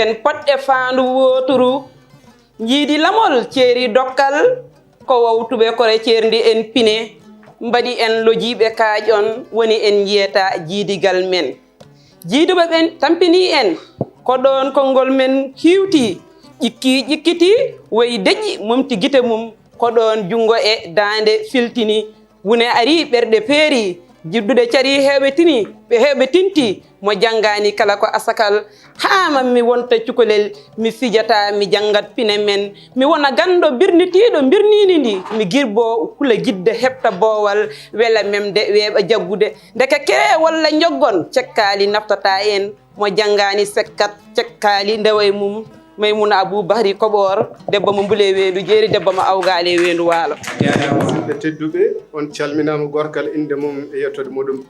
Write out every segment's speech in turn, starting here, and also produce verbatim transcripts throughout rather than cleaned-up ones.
En poɗɗe faandu wooturu, njiidi lamol ceeri dokkal, ko wawtuɓe kore ceerndi en pine, mbaɗi en lojiiɓe kaaƴon, woni en njeeta jiidigal men. Jiiduɓe ɓen tampinii en, ko ɗoon konngol men hiwti, ƴikki ƴikkiti, woyi deƴƴi momti gite mum, ko ɗoon junngo e daande filtini, wune ari ɓerɗe peeri, jidduɗe cari heewɓe tini, ɓe heewɓe tinti, mo janngaani kala ko asakal, haa mammi wonta cukalel, mi fijata, mi janngat pine men, mi wona ganndo birnitiiɗo mbirniini ndi, mi girbo hula gidda heɓta boowal, wela memde weeɓa jaggude, ndeke kere walla njoggon cekkaali naftata en, mo janngaani sekkat cekkaali ndewa e mum, Maymuna Abuu Bahri Koɓoor, debbo mo Mbule Weendu Jeeri, debbo mo Awgaale Weendu Waalo. Musidɓe tedduɓe, on calminaama gorkal innde mum e yettoode muɗum.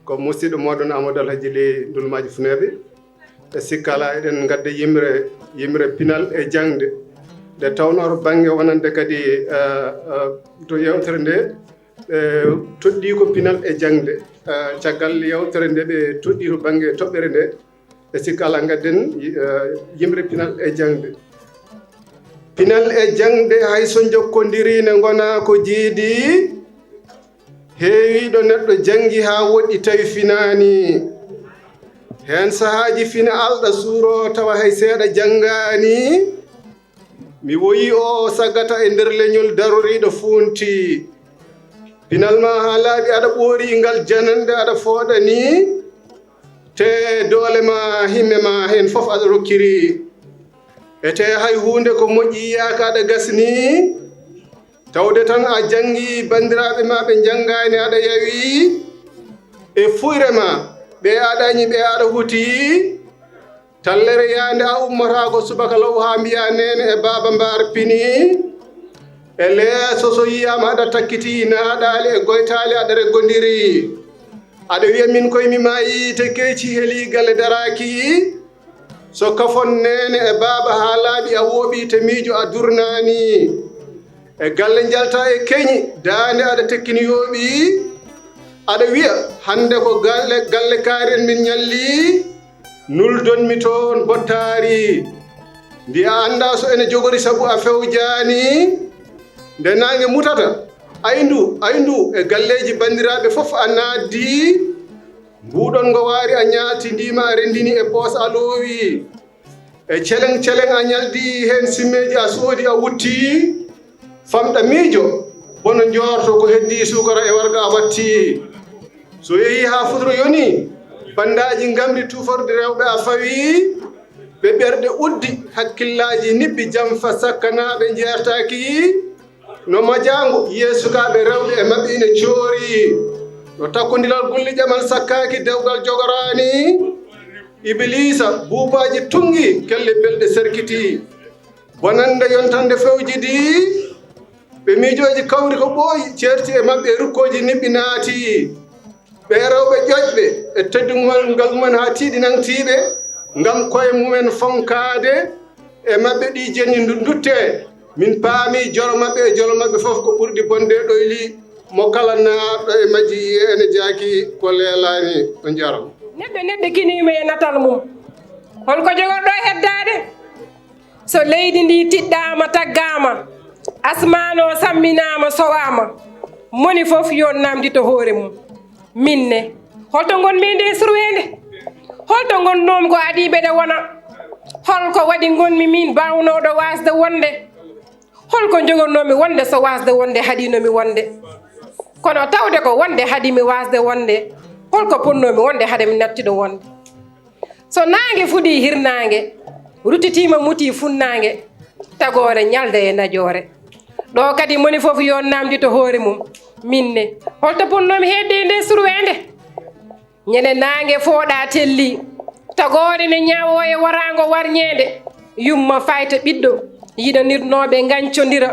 Ko musiɗɗo mooɗon Amadou Alhaji Ley Ndulmaaji Funeeɓe. E sikka alaa, eɗen ngadda yimre, yimre pinal e jaŋde. Nde tawnoo to bannge wonande kadi, eh, eh, to yewtere nde, eh, toɗɗii ko pinal e jaŋde. Eh, caggal yewtere nde ɓe toɗɗii to bannge toɓɓere nde, e sikka alaa ngadden, eh, yimre pinal e jaŋde. Pinal e jaŋde hay so njokkondirii ne ngonaa ko jiidi, heewiiɗo neɗɗo janngi haa woɗɗi tawi finaani. Heen sahaaji fina alɗa suuro tawa hay seeɗa janngaani. Mi woyi o saggata e nder leñol daroriiɗo fuunti. Pinal ma haa laaɓi aɗa ɓoori ngal jananɗe aɗa fooɗani. Te doole ma himme ma heen fof aɗa rokkiri. E te hay huunde ko moƴƴi yiyaaka aɗa gasni. Tawde tan a janngi banndiraaɓe ma ɓe njanngaani aɗa yawi. E fuyre ma ɓe aɗa añi ɓe aɗa huti. Tallere yaande a ummotaako subaka law haa mbiyaa neene e baaba mbaar pini. E leeso so yiyaama aɗa takkiti naaɗaali e goytaali aɗa reggondiri. Aɗa wiya min koye mi maayi te keeci heli galle daraaki. So kafon neene e baaba haa laaɓi a wooɓi te miijo a durnaani. E galle njalta e keñi daande aɗa tekkini yooɓi. Aɗa wiya hannde ko galle, galle kaari en min ñalli. Nuldon mi toon bottaari. Ndi a anndaa so ene jogori sabu a fewjaani. Nde naange mutata, ayndu, ayndu e galleeji banndiraaɓe fof a naatdi. Mbuuɗon ngo waari a ñaalti ndiima a renndini e poos a loowi. E celeŋ celeŋ a ñaldi heen simmeeji a soodi a wutti. Famɗa miijo, bono njoorto ko heddii suukara e warga a watti. So yehii haa futuro yoni, banndaaji ngamri tuufordi rewɓe a fawi. Ɓe ɓerɗe uddi, hakkillaaji niɓɓi jamfa sakkanaaɓe njeertaaki. No majaango yiye sukaaɓe rewɓe e maɓɓe ina coori. No takkondiral gulli ƴamal sakkaaki dewgal jogoraani. Ibiliisa buubaaji tunngi kelle belɗe serkiti. Bonannde yontannde fewjidi. Ɓe miijooji kawri ko ɓooyi ceerti e maɓɓe e rukkooji niɓɓi naati. Ɓe rewɓe ƴoƴɓe e teddungal ngal mumen haa tiiɗi nangtiiɓe ngam koye mumen fonkaade e maɓɓe ɗi jenni ndu-, ndutte. Min paami joro maɓɓe e jolo maɓɓe fof ko ɓurɗi bonde ɗoyli mo kala naatɗo e majji yiye ene jaaki ko leelaani. On njaarama. Neɗɗo neɗɗo kiniima e natal mum. Holko jogorɗo e heddaade? So leydi ndi tiɗɗaama, taggaama, asmaan o samminaama, sowaama, moni fof yo namdito hoore mum. Min ne, holto ngonmi e nde surweende? Holto ngonnoomi ko adiiɓe ɗe wona? Holko waɗi ngonmi min baawnooɗo waasde wonde? Holko njogornoomi wonde so waasde wonde haɗiino mi wonde? Kono tawde ko wonde haɗi mi waasde wonde, holko potnoomi wonde haɗa mi nattiɗo wonde? So naange fuɗii hirnaange, ruttitiima mutii funnaange, tagoore ñalda e najoore. Ɗo kadi moni fof yo namdito hoore mum. Min ne, holto potnoomi heedde e nde surweende? Ñande naange fooɗa telli, tagoore ne ñaawoo e waraango warñeende, yumma fayta ɓiɗɗo, yiɗanirnooɓe ngañcondira,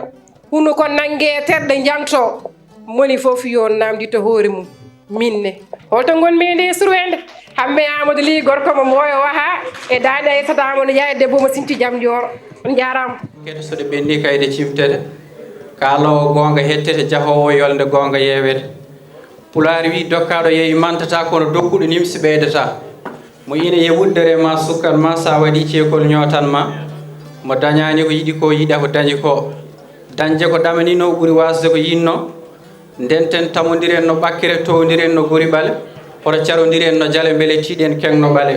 hunuko nannge terɗe njaŋtoo, moni fof yo namdito hoore mum. Min ne, holto ngonmi e nde surweende? Hamme Amadou Ly, gorko mo Mooyo Waha, e Daande Aissata Amadou Ndiaye, debbo mo Sinti Jam Joor. On njaaraama. Kede so ɗe ɓenni kay ɗe cimtete. Kaaloowo goonga hettete, jahoowo yolnde goonga yeewete. Pulaar wi, dokkaaɗo yeewi mantata, kono dokkuɗo nimsi ɓeydata. Mo ina e wuddere ma, sukkan ma, sa waɗi ceekol ñootan ma. Mo dañaani ko yiɗi ko, yiɗa ko dañi ko. Dañde ko ɗamaninoo ɓuri waasde ko yiɗnoo. Ndenten, tamondiren no ɓakkere, towndiren no gori ɓale, hoto carondiren no jale, mbele tiiɗen keŋ no ɓale.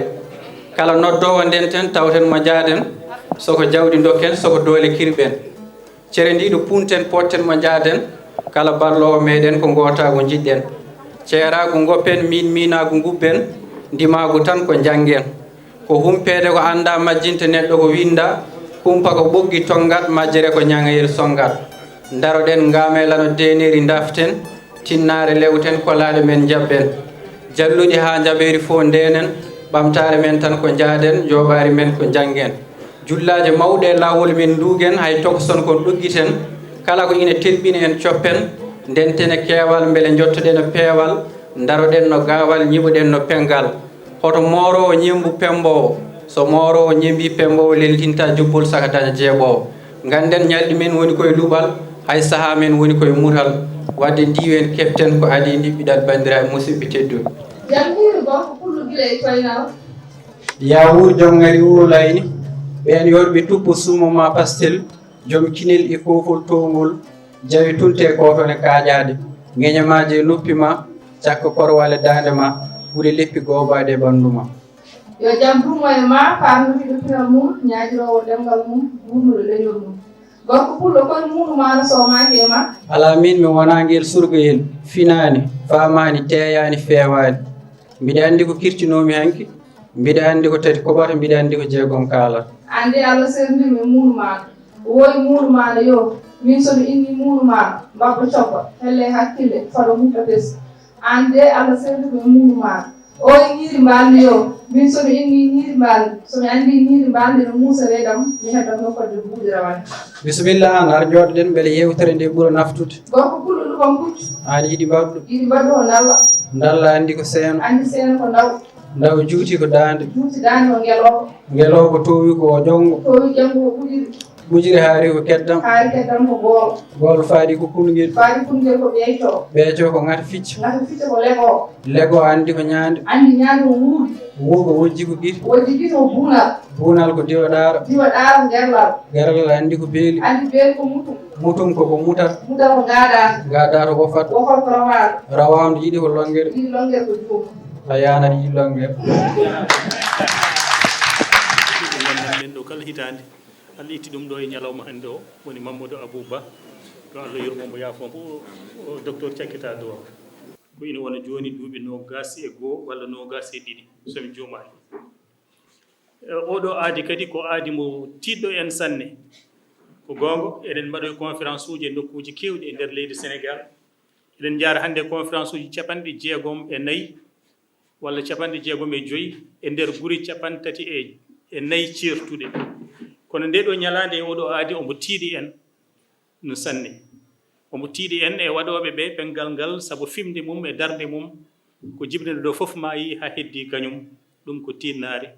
Kala noddoowo ndenten, tawten mo njaaden, so ko jawdi ndokken, so ko doole kirɓen. Cere ndiɗo punten, potten mo njaaden, kala balloowo meɗen ko ngootaagu njiɗɗen. Ceeraagu ngoppen, miin miinaagu ngubben, ndimaagu tan ko njanngen. Ko humpeede ko anndaa, majjinte neɗɗo ko winndaa, kumpa ko ɓoggi tonngat, majjere ko ñaŋayel sonngat. Ndaroɗen ngaameelano deeneeri ndaften, tinnaare lewten, kolaaɗe men njaɓɓen. Jalluɗi haa njaɓeeri fof ndeenen, ɓamtaare men tan ko njaaden, njooɓaari men ko njanngen. Jullaaje mawɗe e laawol men nduugen, hay tokson kon ɗoggiten, kala ko ina telɓini en coppen, ndenten e keewal mbele njottoɗen e peewal, ndaroɗen no gaawal, ñiɓoɗen no penngal. Hoto mooroowo ñemmbu pemmboowo, so mooroowo ñemmbii pemmboowo leltinta jubbol saka daña jeeɓoowo. Ngannden ñalɗi men woni koye luɓal, hay sahaa men woni koye mutal. Waɗde ndiwen keɓten ko adii ndiɓɓiɗal banndiraaɓe musidɓe tedduɓe. Jam hiiri gorko pullo gila e coynal. Yaa wuur jom ŋari wuur layni, ɓeen yorɓe tuppo suumo ma pastel, jom kinel e koofol towngol, jawi tulte kootone kaaƴaade, ŋeñamaaje e noppi ma, cakka korwal e daande ma, ɓure leppi goobaade e ɓanndu ma. Yo jam duumo e ma, paarnuɗiɗo pinal mum, ñaajiroowo ɗemngal mum, guurnuɗo leñol mum. Gorko pullo koye muuɗum ma no soomaaki e ma. Alaa miin mi wonaa ngel surgayel, finaani, faamaani, teeyaani, feewaani. Mbiɗa anndi ko kirtinoomi hanki, mbiɗa anndi ko tati koɓata, mbiɗa anndi ko jeegom kaalata. Aan de Allah serndiima e muuɗum ma. Woy muuɗum ma no yo, min so mi inni muuɗum ma, mbabba coppa, helle hakkille, fado mukka pes. Aan de Allah serndiima e muuɗum ma. Oy ñiiri mbalndi yo, min so mi inni ñiiri mbalndi, so mi anndi ñiiri mbalndi no muusa reedam, mi heddat nokkodde buuɗi rawane. Bisimilla, aan ar jooɗoɗen, mbele yeewtere nde ɓura naftude. Gorko pullo luɓam puccu. Aan yiɗi mbaɗɗo. Yiɗi mbaɗɗo ko ndalla. Ndalla anndi ko seeno. Anndi seeno ko ndaw. Ndaw juuti ko daande. Juuti daande ko ngelooba. Ngelooba toowi ko o jonngo. Toowi janngo ko ɓuɗiri. Ɓuƴiri haari ko keddam. Haari keddam ko goolo. Goolo faaɗi ko kulngel. Faaɗi kulngel ko ɓeeco. Ɓeeco ko ŋata ficca. Ŋata ficca ko lego. Lego anndi ko ñaande. Anndi ñaande ko wuubi. Wuubi wojji ko gite. Wojji gite ko buunal. Buunal ko diwa ɗaara. Diwa ɗaara ko gerlal. Gerlal anndi ko beeli. Anndi beeli ko mutum. Mutum ko ko mutal. Mutal ko ngaadaata. Ngaadaata wofat. Wofat ko rawaandu. Rawaandu yiɗi ko lonngere. Yiɗi lonngere ko juum. A yaanat yiɗi lonngere. Ɗum wonnan men ɗo kala hitaande. Allah itti ɗum ɗo e ñalawma hannde o, woni Mamadou Abou Ba, yo Allah yurmo mo, yaafo mo, o, o docteur Cakkita Duwa. Ko ina wona jooni duuɓi noogaas e goo walla noogaas e ɗiɗi, so mi juumaani. E, oɗo aadi kadi ko aadi mo tiiɗɗo en sanne. Ko goonga, eɗen mbaɗoya conférence uji e nokkuuji keewɗi e nder leydi Sénégal. Eɗen njaara hannde conférence uji capanɗe jeegom e nayi walla capanɗe jeegom e joyi e nder guri capanɗe tati e, e nayi ceertuɗe. Kono nde ɗo ñalaande e oɗo aadi omo tiiɗi en no sanne. Omo tiiɗi en e waɗooɓe ɓe penngal ngal, sabu fimde mum e darnde mum ko jibnde ɗo fof maayi haa heddii kañum. Ɗum ko tiiɗnaare,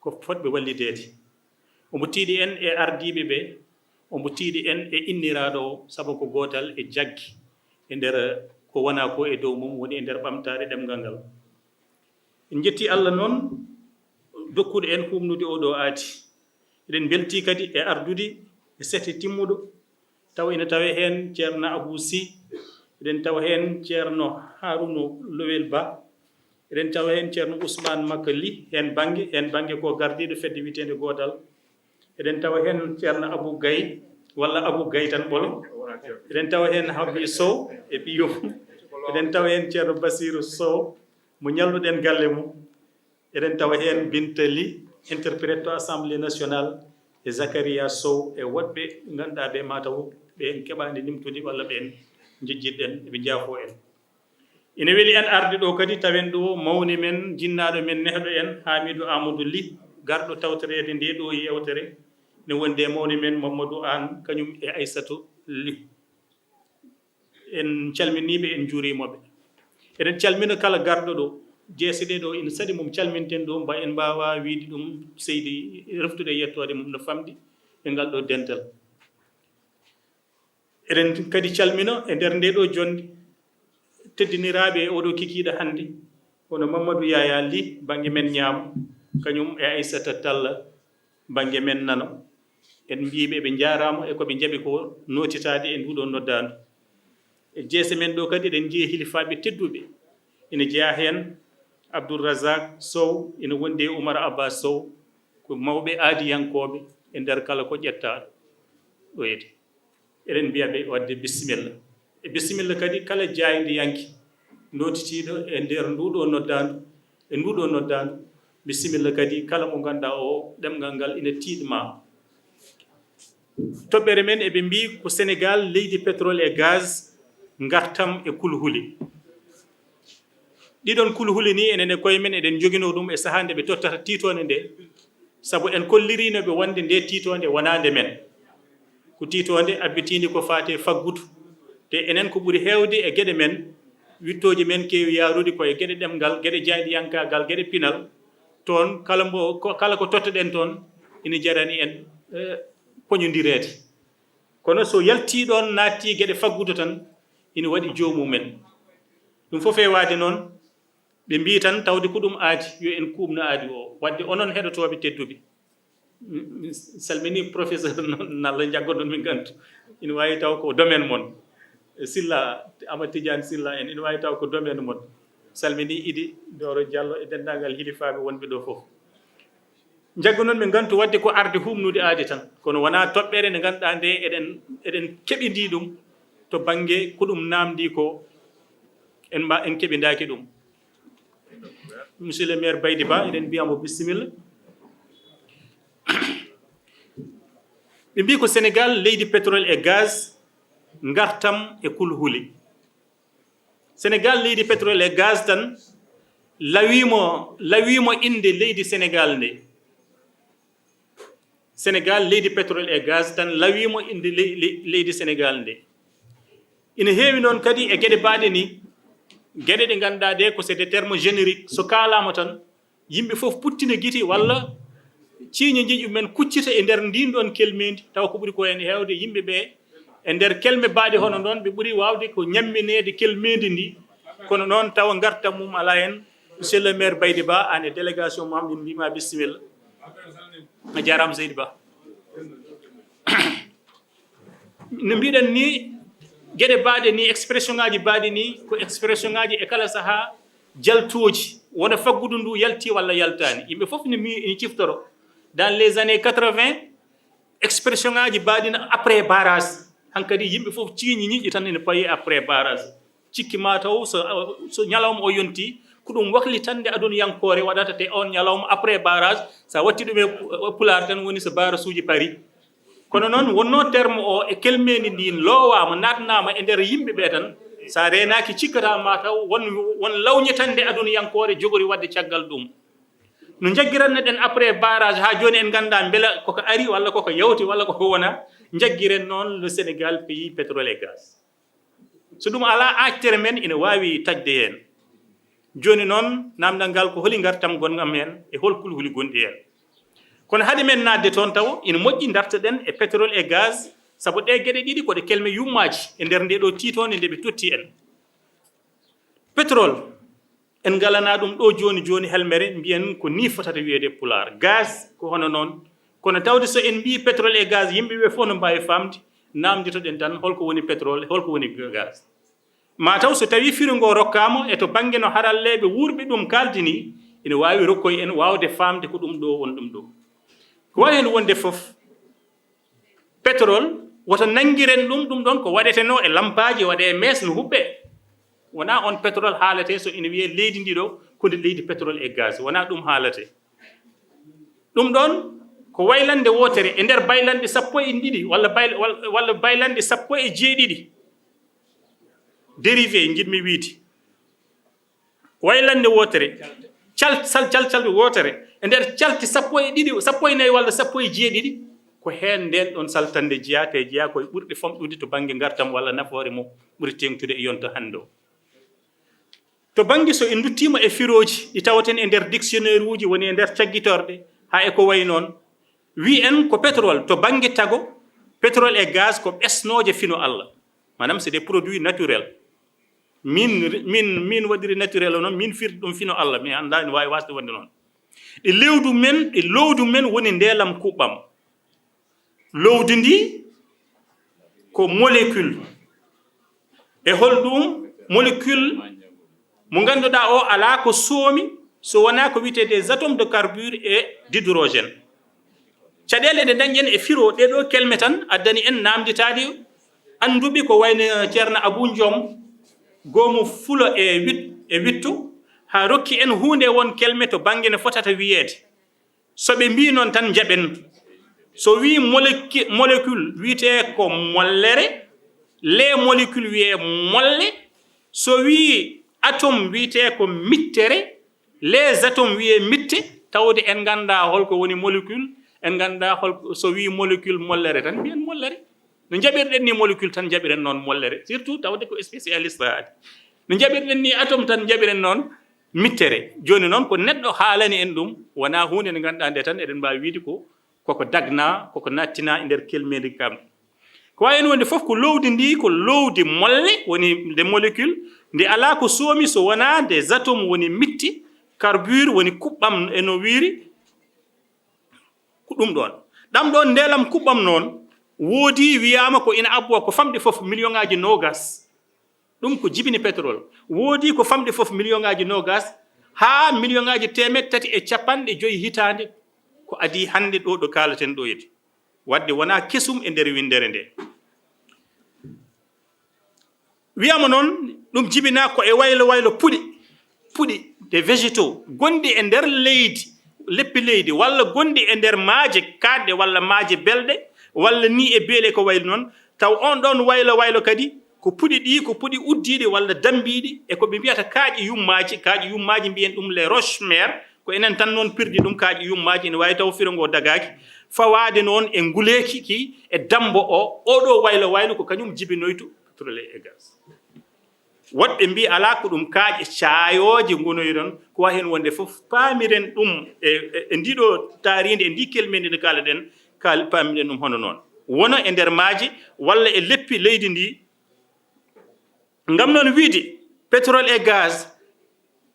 ko fotɓe wallideede. Omo tiiɗi en e ardiiɓe ɓe, omo tiiɗi en e inniraaɗo o, sabu ko gootal e jaggi e nder ko wonaa ko e dow mum, woni e nder ɓamtaare ɗemngal ngal. En njetti Allah noon dokkuɗo en huumnude oɗo aadi. Eɗen mbeltii kadi e ardude e sete timmuɗo, tawa ina tawee heen Ceerno Abou Sy, eɗen tawa heen Ceerno Harouna Lowel Ba, eɗen tawa heen Ceerno Ousmane Makka Ly, heen bannge, heen bannge ko gardiiɗo fedde wiyeteende Gootal. Eɗen tawa heen Ceerno Abou Gaye, walla Abou Gaye tan ɓolo. Eɗen tawa heen Habbi Sow e ɓiyum. Eɗen tawa heen Ceerno Basiru Sow, mo ñalluɗen galle mum. Eɗen tawa heen Binta Ly, interprète to Assemblée nationale, e Zakaria Sow, e woɗɓe ngannduɗaa ɓe mataw ɓe en keɓaani limtude walla ɓe en njejjitɗen, eɓe njaafoo en. Ina weli en arde ɗo kadi, tawen ɗo mawni men, jinnaaɗo men, nehɗo en, Hamidou Amadou Ly, garɗo tawtoreede nde ɗo yeewtere, ne wondi e mawni men Mamadou Anne, kañum e Aissatou Ly. En calminii ɓe, en njuuriima ɓe. Eɗen calmina kala garɗo ɗo. Jeese ɗe ɗo ina saɗi mum calminten ɗo, mba en mbaawa wiyde ɗum seydi, reftude e yettoode mum no famɗi e ngal ɗo dental. Eɗen kadi calmina e nder nde ɗo jonnde teddiniraaɓe e oɗo kikiiɗe hannde, Kono Mamadou Yaya Ly, bannge men ñaamo, kañum e Aissata Tall, bannge men nano, en mbiyi ɓe ɓe njaaraama e ko ɓe njaɓi ko nootitaade e nduɗo noddaandu. E jeese men ɗo kadi, eɗen njiya hilifaaɓe tedduɓe, ina jeyaa heen Abdoul Razak Sow, ina wondi e Oumar Abbas Sow, ko mawɓe aadiyankooɓe e nder kala ko ƴettaa ɗo. Eɗen mbiya ɓe waɗde bisimilla. E bisimilla kadi kala jaayndiyanke nootitiiɗo e nder nduɗo noddaandu, e nduɗo noddaandu, bisimilla kadi kala mo ngannduɗaa o ɗemngal ngal ina tiiɗ ma. Toɓɓere men eɓe mbiyi ko Senegaal leydi pétrole e gaz, ngartam e kulhuli. Ɗiɗon kulhuli ni enen e koye men eɗen njoginoo ɗum e sahaa nde ɓe tottata tiitoonde nde, sabu en kolliriino ɓe wonde nde tiitoonde wonaa nde men. Ko tiitoonde abbitiinde ko faati e faggudu. Te enen ko ɓuri heewde e geɗe men, wittooji men keewi yaarude ko e geɗe ɗemngal, geɗe jaayndiyankaagal, geɗe pinal. Toon kala mbo, ko, kala ko tottoɗen toon ina jarani en, eh, poñondireede. Kono so yaltii ɗoon, naattii geɗe faggudu tan, ina waɗi joomum en. Ɗum fof feewaade noon, ɓe mbiyi tan tawde ko ɗum aadi, yo en kuuɓno aadi o. Waɗde onon heɗotooɓe tedduɓe, mi, mi salminii professeur Nalla, njaggoɗon mi ngantu. Ina waawi taw ko domaine mon. Silla, Amadou Tidiane Silla en, ina waawi taw ko domaine mon. Salminii Idi Doro Diallo e denndaangal hilifaaɓe wonɓe ɗo fof. Njaggu noon ɓe ngantu waɗde ko arde huuɓnude aadi tan, kono wonaa toɓɓere nde ngannduɗaa nde eɗen, eɗen keɓindii ɗum, to bannge ko ɗum naamndii ko, en mba-, en keɓindaaki ɗum. Monsieur le maire Baydy Ba, eɗen mbiya mo bisimilla. Ɓe mbii ko Senegaal leydi pétrole e gaz, ngartam e kulhuli. Senegaal leydi pétrole e gaz tan lawiimo, lawiimo innde leydi Senegaal nde. Senegaal leydi pétrole e gaz tan lawiimo innde ley-, ley-, leydi Senegaal nde. Ina heewi noon kadi e geɗe baaɗe ni, geɗe ɗe ngannduɗaa ɗe ko c'est des termes génériques. So kaalaama tan, yimɓe fof puttina gite walla ciiña njiƴu men kuccita e nder ndin ɗon kelmeendi, tawa ko ɓuri ko en heewde yimɓe ɓe e nder kelme baaɗe hono noon, ɓe ɓuri waawde ko ñammineede kelmeendi ndi, kono noon tawa ngartam mum alaa heen. Monsieur le maire Baydy Ba, aan e délégation ma, min mbiima bisimilla. A jaaraama Seydi Ba. No mbiɗen ni, geɗe baaɗe ni, expression ŋaaji baaɗe ni, ko expression ŋaaji e kala sahaa jaltooji, wona faggudu ndu yalti walla yaltaani. Yimɓe fof ne mi-, ne ciftoro. Dans les années quatre-vingts, expression ŋaaji baaɗi na après barrage. Hankadi yimɓe fof ciiñi ñiiƴi tan ene payi après barrage. Cikki ma taw so, so ñalawma o yonti, ko ɗum waklitannde aduniyankoore waɗata te on ñalawma après barrage, so a watti ɗum e pu-, pulaar tan woni so barrage uji pari. Kono noon wonno terme o e kelmeendi ndin loowaama, naatnaama e nder yimɓe ɓe tan, so a reenaaki cikkata ma taw won, won lawñitannde aduniyankoore jogori waɗde caggal ɗum. No njaggiranno ɗen après barrage haa jooni en ngannda mbela koko ari walla koko yawti walla koko wona, njaggiren noon le Sénégal pays pétrole et gaz. So ɗum alaa, aactere men ina waawi taƴde heen. Jooni noon, naamndal ngal ko holi ngartam gonngam heen e hol kulhuli gonɗi heen? Kono hade men naatde toon taw, ina moƴƴi ndartoɗen e pétrole et gaz, sabu ɗe geɗe ɗiɗi ko ɗe kelme yummaaji e nder nde ɗo tiitoonde nde ɓe totti en. Pétrole, en ngalanaa ɗum ɗo jooni jooni helmere, mbiyen ko nii fotata wiyeede e Pulaar. Gaz ko hono noon. Kono tawde so en mbii pétrole et gaz, yimɓe ɓe fof no mbaawi faamde, naamndotoɗen tan holko woni pétrole, holko woni gaz. Ma taw so tawii firo ngo rokkaama e to bannge no haralleeɓe wuurɓe ɗum kaaldi nii, ina waawi rokkoy en waawde faamde ko ɗum ɗo won ɗum ɗo. Ko waawi heen wonde fof, pétrole, woto nanngiren ɗum, ɗum ɗoon ko waɗetenoo e lampaaji, waɗee e mees no huɓɓee. Wonaa on pétrole haaletee so ina wiyee leydi ndi ɗo ko ndi leydi pétrole et gaz, wonaa ɗum haaletee. Ɗum ɗoon ko waylannde wootere e nder baylanɗe sappo e ɗiɗi walla bay-, wal-, walla baylanɗe sappo e jeeɗiɗi dérivé njiɗmi wiyde. Waylannde wootere, cal-, sal-, cal-, calɗi wootere e nder calti sappo e ɗiɗi, sappo e nayi walla sappo e jeeɗiɗi, ko heen ndeen ɗoon saltannde jeyaa, te jeyaa ko e ɓurɗe famɗude to bannge ngartam walla nafoore mum ɓuri teeŋtude e yonto hannde o. To bannge so en nduttiima e firooji ɗi tawaten e nder dictionnaire uji, woni e nder caggitorɗe, haa e ko wayi noon, wi en ko pétrole to bannge tago, pétrole et gaz ko ɓesnooje fino Allah, maanaam c'est des produits naturels. Min, min, min waɗiri naturel o noon, min firti ɗum fino Allah, mi anndaa ene waawi waasde wonde noon. Ɗi lewdu men, ɗi lowdu men woni ndeelam kuɓɓam. Lowdi ndi ko molécule. E hol ɗum molécule mo ngannduɗaa o alaa ko soomi so wonaa ko wiyetee des atomes de carbure et d'hydrogène. Caɗeele ɗe ndañƴen e firo ɗee ɗoo kelme tan addani en naamnditaade annduɓe ko wayno Ceerno Abuu Njom, goomu fulo e wit-, e wittu, haa rokki en huunde won kelme to bannge no fotata wiyeede. So ɓe mbii noon tan njaɓen. So wii moleki-, molécule wiyetee ko mollere, les molécules wiyee molle, so wii atome wiyetee ko mittere, les atomes wiyee mitte, tawde en nganndaa holko woni molécule, en nganndaa holko, so wii molécule mollere tan mbiyen mollere. No njaɓirɗen ni molécule tan njaɓiren noon mollere, surtout tawde ko spécialiste aadi. No njaɓirɗen ni atome tan njaɓiren noon mittere. Jooni noon ko neɗɗo haalani en ɗum, wonaa huunde nde ngannduɗaa nde tan eɗen mbaawi wiyde ko, koko dagnaa, koko naattinaa e nder kelmeendi kam. Ko wayi heen wonde fof ko lowdi ndi, ko lowdi molle, woni nde molécule, nde alaa ko soomi so wonaa des atomes woni mitte, carbure woni kuɓɓam e no wiiri, ko ɗum ɗoon. Ɗam ɗoon ndeelam kuɓɓam noon, woodi wiyaama ko ina abbo ko famɗi fof million ŋaaji noogas. Ɗum ko jibini pétrole. Woodi ko famɗi fof million ŋaaji noogas haa million ŋaaji teemeɗɗe tati e capanɗe joyi hitaande ko adii hannde ɗo, ɗo kaalaten ɗo yedi. Waɗde wonaa kesum e nder winndere nde. Wiyaama noon, ɗum jibinaa ko e waylo waylo puɗi, puɗi, des végétaux, gonɗi e nder leydi, leppi leydi, walla gonɗi e nder maaje kaaɗɗe, walla maaje belɗe, walla nii e beeli e ko wayi noon, taw oon ɗoon waylo waylo kadi, ko puɗi ɗi, ko puɗi uddiiɗi walla dammbiiɗi, e ko ɓe mbiyata kaaƴe yummaaji, kaaƴe yummaaji mbiyen ɗum les roches mères, ko enen tan noon pirdi ɗum, kaaƴe yummaaji, ene waawi taw firo ngo dagaaki, fawaade noon e nguleeki ki, e dammbo o, oo ɗoo waylo waylo ko kañum jibinoytu pétrole e gaz. Woɗɓe mbii alaa, ko ɗum kaaƴe caayooje ngonoyron, ko wayi heen wonde fof, paamiren ɗum e, e, e ndii ɗoo taariindi, e ndii kelmeendi ndi kaalaɗen, kaal-, paamiren ɗum hono noon. Wona e nder maaje walla e leppi leydi ndi. Ngam noon wiyde pétrole et gaz,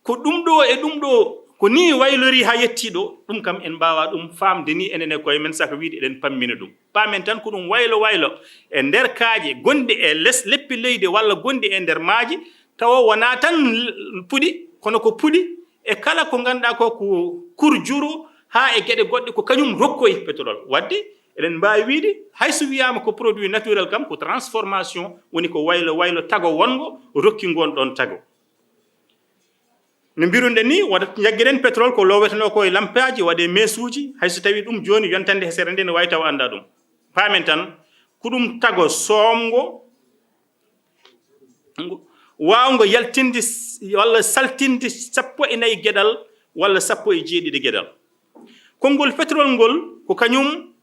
ko ɗum ɗoo e ɗum ɗoo, ko nii waylorii haa yettii ɗo, ɗum kam en mbaawaa ɗum faamde nii enen e koye men, saka wiyde eɗen pammina ɗum. Paamen tan ko ɗum waylo waylo e nder kaaƴe gonɗe e les leppi leydi walla gonɗi e nder maaje, tawa wonaa tan puɗi, kono ko puɗi e kala ko ngannduɗaa ko ko kurjuru haa e geɗe goɗɗe ko kañum rokkoyi pétrole. Waɗde eɗen mbaawi wiyde hay so wiyaama ko produit naturel kam ko transformation, woni ko waylo waylo tago wonngo rokki ngoon ɗoon tago. No mbiruɗen ni, wata njaggiren pétrole ko lowetenoo ko e lampaaji, waɗee meesuuji, hay so tawii ɗum jooni yontande he sere nde ne waawi taw anndaa ɗum. Paamen tan, ko ɗum tago soomngo, ngo, waawngo yaltinde s-, walla saltinde sappo e nayi geɗal, walla sappo e jeeɗiɗi geɗal. Konngol pétrole ngol, ko kañum,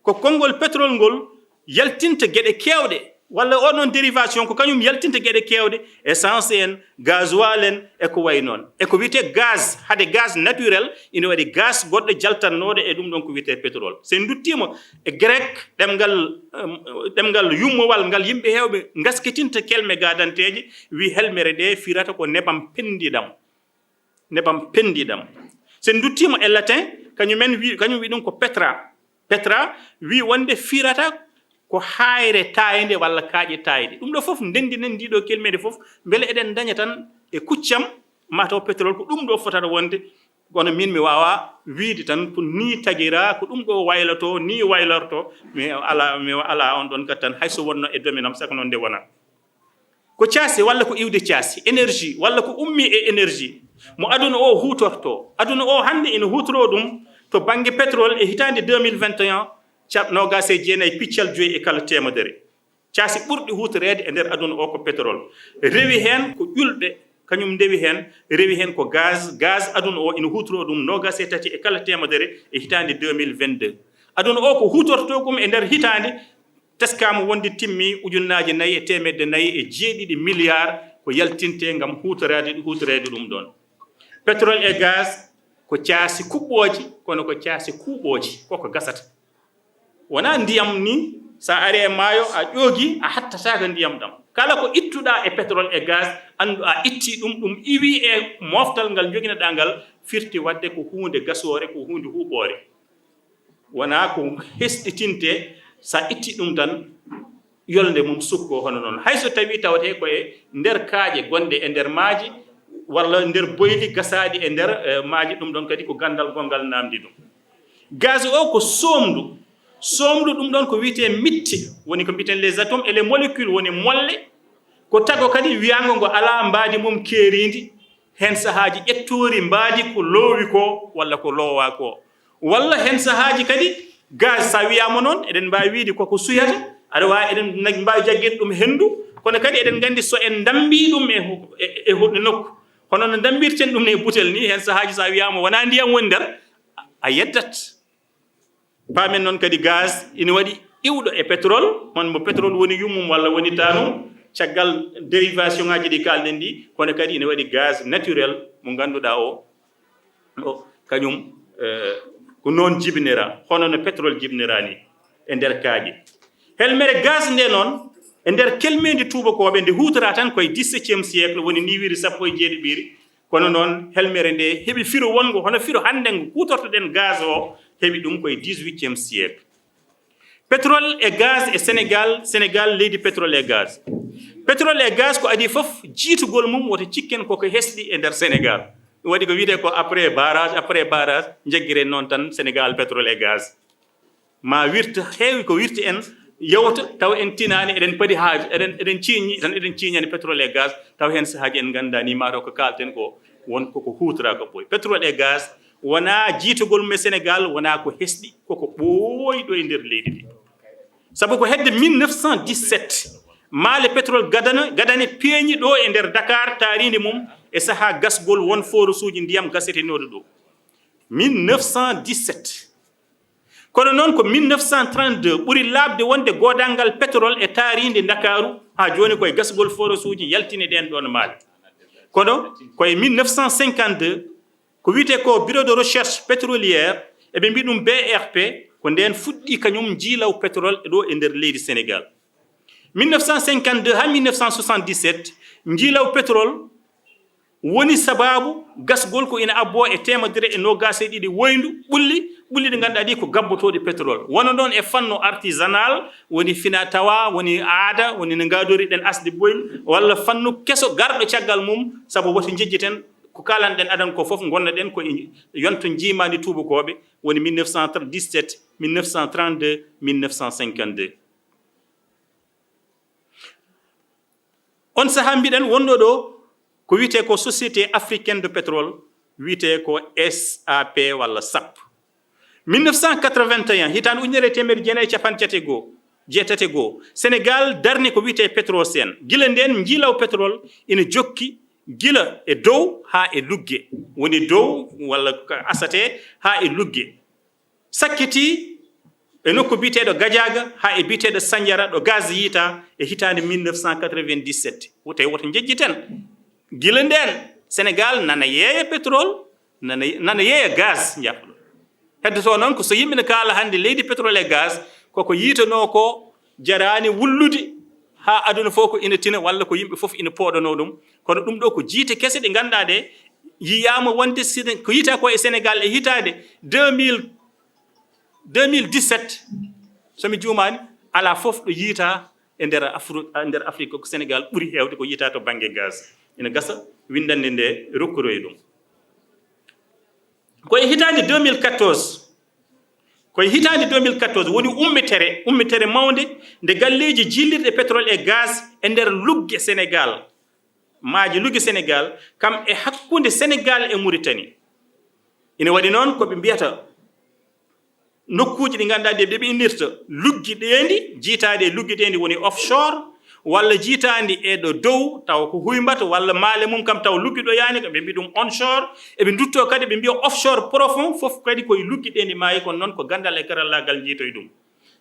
ko konngol pétrole ngol yaltinta geɗe keewɗe, walla oɗon dérivation ko kañum yaltinta geɗe keewɗe, essence en, gasoil en, e ko wayi noon. E ko wiyetee gaz, hade gaz naturel, ina waɗi gaz goɗɗo jaltannooɗo e ɗum ɗoon ko wiyetee pétrole. So en nduttiima e grec, ɗemngal, em, ɗemngal yummowal ngal yimɓe heewɓe ngaskitinta kelme gaadanteeje, wi helmere nde firata ko nebam penndiɗam. Nebam penndiɗam. So en nduttiima e latin, kañum en wi, kañum wi ɗum ko petra. Petra wi wonde firata ko haayre taaynde walla kaaƴe taayɗe. Ɗum ɗo fof ndenndinen ndii ɗo kelmeeɗe fof, mbele eɗen ndaña tan e kuccam, mataw pétrole ko ɗum ɗo fotata wonde. Kono min mi waawaa wiyde tan ko nii tagiraa, ko ɗum ɗo waylotoo, nii waylortoo, mi alaa, mi alaa on ɗon kat tan, hay so wonnoo e domaine am, saka noon nde wonaa. Ko caasi walla ko iwde caasi, énergie, walla ko ummii e énergie mo aduna o huutortoo. Aduna o hannde ina huutoroo ɗum to bannge pétrole e hitaande deux mille vingt et un, cap noogaas e jeenayi piccal joyi e kala teemedere. Caasi ɓurɗi huutoreede e nder aduna o ko pétrole. Rewi heen ko ƴulɓe, kañum ndewi heen, rewi heen ko gaz. Gaz aduna o ina huutoroo ɗum noogaas e tati e kala teemedere e hitaande deux mille vingt-deux. Aduna o ko huutortoo ɗum e nder hitaande, teskaama wonde timmii ujunnaaje nayi e teemedde nayi e jeeɗiɗi milliards ko yaltintee ngam huutoraade, huutoreede ɗum ɗoon. Pétrole e gaz ko caasi kuɓɓooji, kono ko caasi kuuɓooji, koko gasata. Wonaa ndiyam ni, So a ari e maayo, a ƴoogi, a hattataaka ndiyam ɗam. Kala ko ittuɗaa e pétrole e gaz, anndu a ittii ɗum, ɗum iwii e moftal ngal njoginoɗaa ngal, firti waɗde ko huunde gasoore, ko huunde huuɓoore. Wonaa ko hesɗitinte, so a ittii ɗum tan, yolnde mum sukko hono noon. Hay so tawii tawetee ko e nder kaaƴe gonɗe e nder maaji, walla nder boyli gasaaɗi e nder, eh, maaji, ɗum ɗoon kadi ko ganndal gonngal naamndi ɗum. Gaz o ko soomndu. Soomndu ɗum ɗoon ko wiyetee mitti, woni ko mbiyeten les atomes et les molécules, woni molle. Ko tago kadi wiyaango ngo alaa mbaadi mum keeriindi, heen sahaaji ƴettoori mbaadi ko loowi ko walla ko loowaa ko. Walla heen sahaaji kadi gaz, so a wiyaama noon, eɗen mbaawi wiyde koko suyata, aɗa waawi, eɗen na-, mbaawi jaggeede ɗum henndu, kono kadi eɗen nganndi so en ndammbii ɗum e hu-, e, e huɗo nokku, hono no ndammbirten ɗum e butel nii, heen sahaaji so a wiyaama wonaa ndiyam woni nder, a yeddat. Paamen noon kadi gaz ina waɗi iwɗo e pétrole, hono mo pétrole woni yummum walla woni taanum, caggal dérivation ŋaaji ɗi kaalɗen ɗi, kono kadi ina waɗi gaz naturel mo ngannduɗaa o, o kañum, eh, ko noon jibinira, hono no pétrole jibinira ni e nder kaaƴe. Helmere gaz nde noon, e nder kelmeendi tuubakooɓe, nde huutoraa tan ko e dix-septième siècle, woni niiwiri sappo e jeeɗiɓiiri, kono noon, helmere nde heɓi firo wonngo, hono firo hannde ngo kuutortoɗen gaz o, heɓi ɗum ko e dix-huitième siècle. Pétrole et gaz e Sénégal, Sénégal leydi pétrole et gaz. Pétrole et gaz ko adii fof, jiitugol mum, woto cikken koko hesɗi e nder Sénégal. Ɗum waɗi ko wiyetee ko après barrage, après barrage, njaggiren noon tan Sénégal pétrole et gaz. Ma wirta, heewi ko wirti en, yewta, taw en tinaani, eɗen padi haaju, eɗen, eɗen ciiñi tan, eɗen ciiñani pétrole et gaz, taw heen sahaaji en nganndaa ni, maa taw ko kaalten ko, won koko huutoraa ko ɓooyi. Pétrole et gaz wonaa jiitugol mum e Sénégal, wonaa ko hesɗi, koko ɓooyi ɗo e nder leydi ndi. Sabu ko hedde mille neuf cent dix-sept, maale pétrole gadana, gadane peeñi ɗo e nder Dakar, taariindi mum e sahaa gasgol won forusuuji ndiyam gasetenooɗo ɗo. Mille neuf cent dix-sept. Kono noon ko mille neuf cent trente-deux ɓuri laaɓde wonde goodanngal pétrole e taariindi Ndakaaru, haa jooni ko e gasgol forusuuji yaltini ɗeen ɗoon maale. Kono ko e mille neuf cent cinquante-deux, ko wiyetee ko Bureau de Recherche Pétrolière, eɓe mbiya ɗum B R P, ko ndeen fuɗɗii kañum njiilaw pétrole ɗo e nder leydi Sénégal. Mille neuf cent cinquante-deux haa mille neuf cent soixante-dix-sept, njiilaw pétrole woni sabaabu gasgol ko ina abboo e teemedere e noogaas e ɗiɗi woyndu ɓulli, ɓulli ɗi ngannduɗaa ɗi ko gabbotooɗi pétrole. Wano noon e fannu artisanal, woni fina tawa, woni aada, woni no ngaadoriɗen asde boyli, walla fannu keso garɗo caggal mum, sabu woto njejjiten ko kaalanɗen adan ko fof, ngonnoɗen ko e yonto njiimaandi tuubakooɓe, woni mille neuf cent dix-sept, mille neuf cent trente-deux, mille neuf cent cinquante-deux. On sahaa mbiɗen wonɗo ɗo ko wiyetee ko Société Africaine de Pétrole, wiyetee ko S A P walla sap. Mille neuf cent quatre-vingt-un, hitaande ujunere e teemedere jeenayi e cappanɗe jeetati e goo, jeetati e goo, Sénégal darni ko wiyetee Petrosen. Gila ndeen, njiilaw pétrole ina jokki gila e dow haa e lugge, woni dow walla ko asate haa e lugge. Sakkiti e nokku biyeteeɗo Gajaaga haa e biyeteeɗo Sanjara ɗo gaz yiytaa e hitaande mille neuf cent quatre-vingt-dix-sept. Wo-, tawi woto njejjiten. Gila ndeen, Sénégal nana yeeya pétrole, nana, nana yeeya gaz, njaafo ɗum. Heddotoo noon ko so yimɓe ne kaala hannde leydi pétrole e gaz, koko yiytanoo ko jaraani wullude haa aduna fof ko ina tina walla ko yimɓe fof ina pooɗanoo ɗum. Kono ɗum ɗo ko jiite kese ɗe ngannduɗaa ɗe yiyaama wonde sine-, ko yiyataa ko e Sénégal e hitaande deux mille, deux mille dix-sept, so mi juumaani, alaa fof ɗo yiyataa e nder Afri-, e nder Afrique ko Sénégal ɓuri heewde ko yiyataa to bannge gaz. Ina gasa winndannde nde rokkoroyi ɗum. Ko e hitaande deux mille quatorze, ko e hitaande deux mille quatorze woni ummitere, ummitere mawnde nde galleeji jiilirɗe pétrole e gaz e nder lugge Sénégal, maaji lugge Sénégal, kam e hakkunde Sénégal e Mauritanie. Ina waɗi noon ko ɓe mbiyata nokkuuji ɗi ngannduɗaa ɗi ɓe innirta luggi ɗeendi, jiitaandi e luggi ɗeendi woni offshore, walla jiitaandi e ɗo dow, tawa ko huymbato, walla maale mum kam tawa luggi ɗo yaani, ko ɓe mbiya ɗum onshore. Eɓe nduttoo kadi ɓe mbiya offshore profond, fof kadi ko e luggi ɗeendi maayi, kono noon ko ganndal e karallaagal njiitoyi ɗum.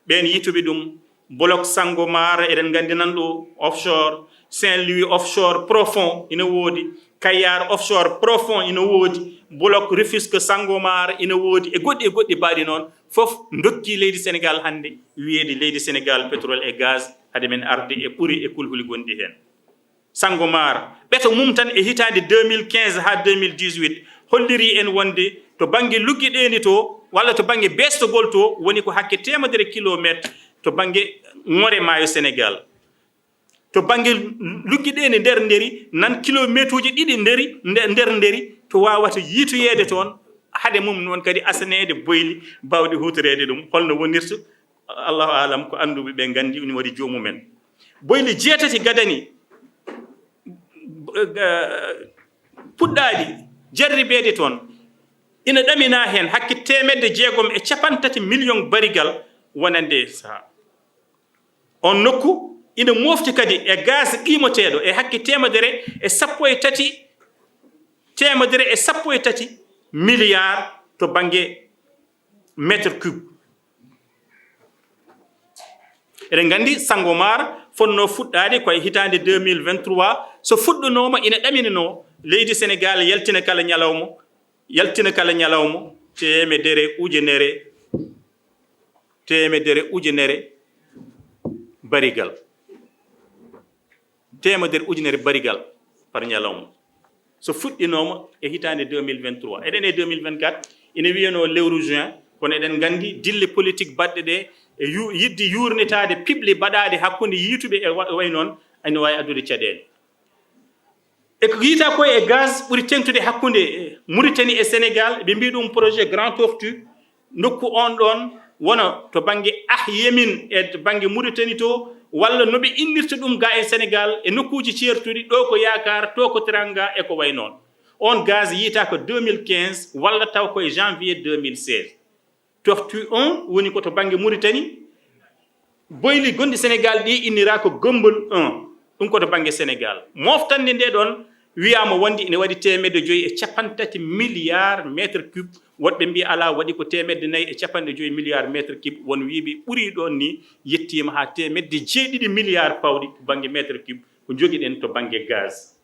Ɓeen yiytuɓe ɗum, Bloc Sangomar, eɗen nganndi nan ɗo offshore, Saint-Louis offshore profond ina woodi, Kayar offshore profond ina woodi, Bloc Rufisque Sangomar ina woodi, e goɗɗi e goɗɗi baaɗi noon, fof ndokki leydi Sénégal hannde, wiyeede leydi Sénégal pétrole et gaz, hade men arde e ɓuri e kulhuli gonɗi heen. Sangomar, ɓeto mum tan e hitaande deux mille quinze haa deux mille dix-huit, holliri en wonde to bannge luggiɗeendi to, walla to bannge beestogol to, woni ko hakke teemedere kilomeetre to bannge ŋore maayo Sénégal. To bannge luggiɗeendi nder nderi, nan kilomeetuuji ɗiɗi nderi, nde-, nder nderi, to waawata yiitoyeede toon, hade mum noon kadi asaneede boyli baawɗi huutoreede ɗum. Holno wonirta? Allahu aalam, ko annduɓe ɓe nganndi, ina waɗi joomumen. Boyli jeetati gadani, eh, puɗɗaaɗi jarribeede toon, ina ɗaminaa heen hakke teemedde jeegom e cappanɗe tati million barigal wonande e sahaa. On nokku ina moofti kadi e gaz qiimoteeɗo e hakke teemedere e sappo e tati, teemedere e sappo e tati milliard to bannge mètre cube. Eɗen nganndi Sangomar fotnoo fuɗɗaade ko e hitaande deux mille vingt-trois, so fuɗɗunooma ina ɗaminanoo leydi Sénégal yaltina kala ñalawma, yaltina kala ñalawma teemedere ujunere, teemedere ujunere barigal. Teemedere ujunere barigal par ñalawma. So fuɗɗinooma e hitaande deux mille vingt-trois. Eɗen e deux mille vingt-quatre, ina wiyanoo lewru juin, kono eɗen nganndi dille politique baɗɗe ɗe e yu-, yiɗde yuurnitaade piɓle baɗaaɗe hakkunde yiytuɓe e wa-, way noon, ina waawi addude caɗeele. E ko yiytaa ko e gaz ɓuri teeŋtude hakkunde Mauritanie e Sénégal, ɓe mbiyi ɗum projet Grand Tortue, nokku on ɗon wona to bannge Ahyemin e to bannge Mauritanie to, walla no ɓe innirta ɗum ga e Sénégal, e nokkuuji ceertuɗi, ɗo ko Yaakaar, to ko Teranga e ko way noon. On gaz yiytaa ko deux mille quinze walla taw ko e janvier deux mille seize. Tortue un woni ko to bannge Mauritanie. Boyli gonɗi Sénégal ɗi innira ko Gombol un, ɗum ko to bannge Sénégal. Moftande nde ɗon wiyaama wonde ina waɗi teemedde joyi e cappanɗe tati milliard mètre cube. Woɗɓe mbiya alaa, waɗi ko teemedde nayi e cappanɗe joyi milliard mètre cube. Won wiiɓe ɓuri ɗon ni, yettiima haa teemedde jeeɗiɗi milliard pawɗi to bannge mètre cube ko njogiɗen to bannge gaz.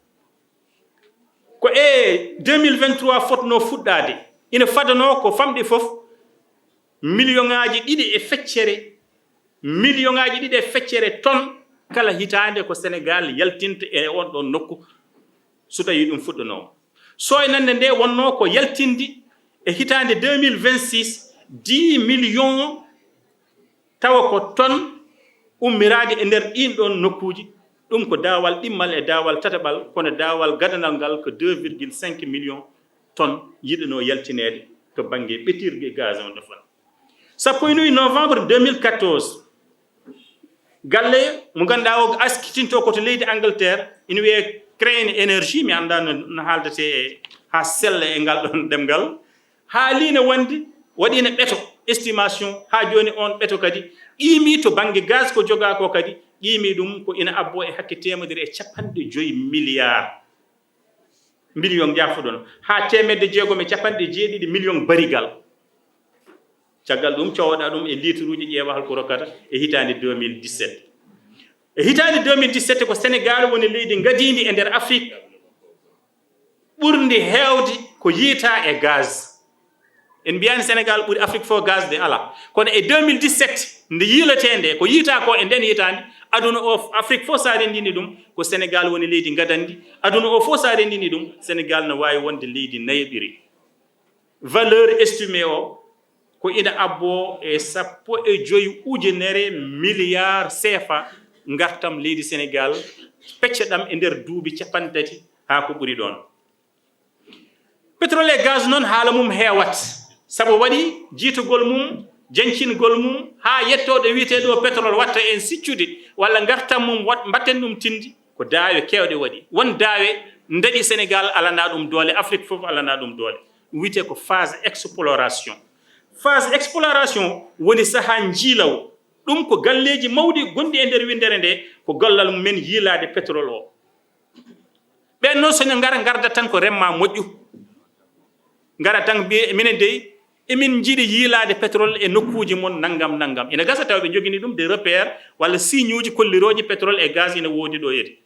Ko e deux mille vingt-trois fotnoo fuɗɗaade, ina fadanoo ko famɗi fof million ŋaaji ɗiɗi e feccere, million ŋaaji ɗiɗi e feccere ton kala hitaande ko Sénégal yaltinta e on ɗon nokku, so tawii ɗum fuɗɗanooma. Sooynannde nde wonnoo ko yaltinde e hitaande deux mille vingt-six dix millions, tawa ko ton ummiraade e nder ɗiin ɗoon nokkuuji. Ɗum ko daawal ɗimmal e daawal tataɓal, kono daawal gadanal ngal ko deux virgule cinq millions tonnes yiɗanoo yaltineede to bannge ɓetirde gaz on ɗo fon. Sappo e nayi novembre deux mille quatorze, galle mo ngannduɗaa o askitintoo ko to leydi Angleterre, ina wiyee Crane Energy, mi anndaa no, no haaldatee haa sella e ngal ɗoon ɗemngal. Haaliino wonde waɗiino ɓeto, estimation, haa jooni oon ɓeto kadi qiimii to bannge gaz ko jogaa ko kadi, qiimii ɗum ko ina abboo e hakke teemedere e cappanɗe joyi milliard, million, njaafoɗon, haa teemedde jeegom e cappanɗe jeeɗiɗi million barigal. Caggal ɗum, cowoɗaa ɗum e liituruuji, ƴeewa hol ko rokkata e hitaande deux mille dix-sept. E hitaande deux mille dix-sept ko Senegaal woni leydi ngadiindi e nder Afrik ɓurndi heewde ko yiytaa e gaz. En mbiyaani Senegaal ɓuri Afrik fof gaz de, alaa. Kono e deux mille dix-sept, nde yiiletee nde, ko yiytaa ko e ndeen hitaande, aduna o, Afrik fof, so a renndini ɗum, ko Senegaal woni leydi ngadanndi. Aduna o fof, so a renndini ɗum, Senegaal no waawi wonde leydi nayaɓiri. Valeur estimée o, ko ina abboo e sappo e joyi ujunere milliard C F A, ngartam leydi Senegaal, pecce ɗam e nder duuɓi cappanɗe tati haa ko ɓuri ɗoon. Pétrole et gaz noon, haala mum heewat, sabu waɗi jiytagol mum, jancingol mum, haa yettoo ɗo wiyetee ɗo pétrole watta en siccude, walla ngartam mum wat-, mbatten ɗum tinndi, ko daawe keewɗe waɗi. Won daawe ndaɗi Senegaal, alanaa ɗum doole, Afrik fof alanaa ɗum doole. Ɗum wiyetee ko phase exploration. Phase exploration woni sahaa njiilaw. Ɗum ko galleeji mawɗi gonɗi e nder winndere nde, ko gollal mumen yiilaade pétrole o. Ɓeen noon, so ina ngara, ngarda tan ko remma moƴƴu. Ngara tan mbiya, "Minen dey, emin njiɗi yiilaade pétrole e nokkuuji mon nanngam, nanngam." Ina gasa tawa ɓe njogini ɗum des repères walla signe uji kollirooji pétrole et gaz ina woodi ɗo yeti.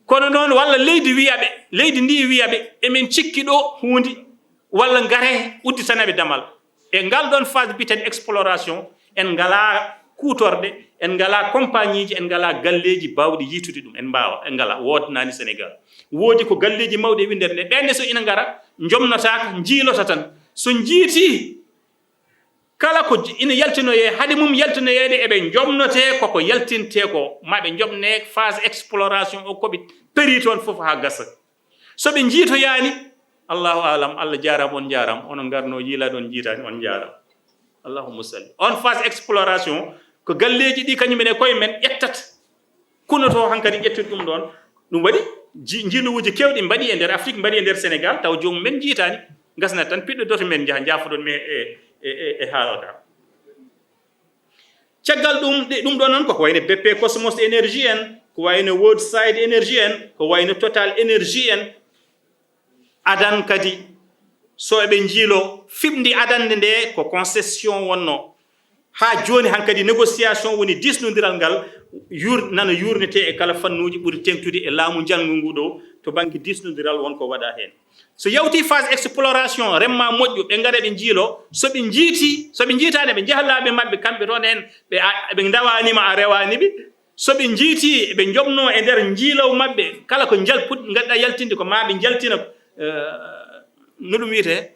Kono noon, walla leydi wiya ɓe, leydi ndi wiya ɓe, "Emin cikki ɗo huunde," walla ngare udditana ɓe damal. E ngal ɗon phase mbiten exploration, en ngalaa kuutorɗe, en ngalaa compagnieji, en ngalaa galleeji baawɗi yiitude ɗum. En mbaawa, en ngalaa, woodnaani Sénégal. Woodi ko galleeji mawɗi e winndere nde, ɓeen ne so ina ngara, njomnotaaka, njiilota tan. So njiitii, kala ko j-, ina yaltinoyee, hade mum yaltinoyeede, eɓe njomnotee koko yaltintee ko, ma ɓe njomne phase exploration o, ko ɓe perii toon fof haa gasa. So ɓe njiitoyaani, Allahu alam, Allah jaaraama, on njaaraama, onon ngarnoo yiilaade, on njiitaani, on njaaraama. Allahumma salli. On phase exploration, ko galleeji ɗi kañum en e koye men ƴettata, kunotoo hankadi ƴettude ɗum ɗoon. Ɗum waɗi ji-, njiiluwuuji keewɗi mbaɗi e nder Afrik, mbaɗi e nder Sénégal, taw joomum men njiitaani. Ngasnat tan piɗɗo doto men njaha, njaafoɗon men e, e, e, e haala ka. Caggal ɗum, ɗe, ɗum ɗo noon koko wayno B P Cosmos Energy en, ko wayno Woodside Energy en, ko wayno Total Energy en. Adan kadi, so eɓe njiilo fiɓndi adannde nde ko concession wonno. Haa jooni hankadi négociation woni diisnondiral ngal yuur-, nana yuurnetee e kala fannuuji ɓuri teeŋtude e laamu njanngu ngu ɗo to bannge diisnondiral won ko waɗa heen. So yawti phase exploration, remma moƴƴo, ɓe ngara ɓe njiilo, so ɓe njiiti, so ɓe njiitaani, ɓe njaha laabi maɓɓe, kamɓe toon en, ɓe a-, ɓe ndawaani ma, a rewaani ɓe. So ɓe njiiti, ɓe njomno e nder njiilaw maɓɓe, kala ko njal-, put-, ngadda yaltinde ko ma ɓe njaltina, eh, no ɗum wiyetee?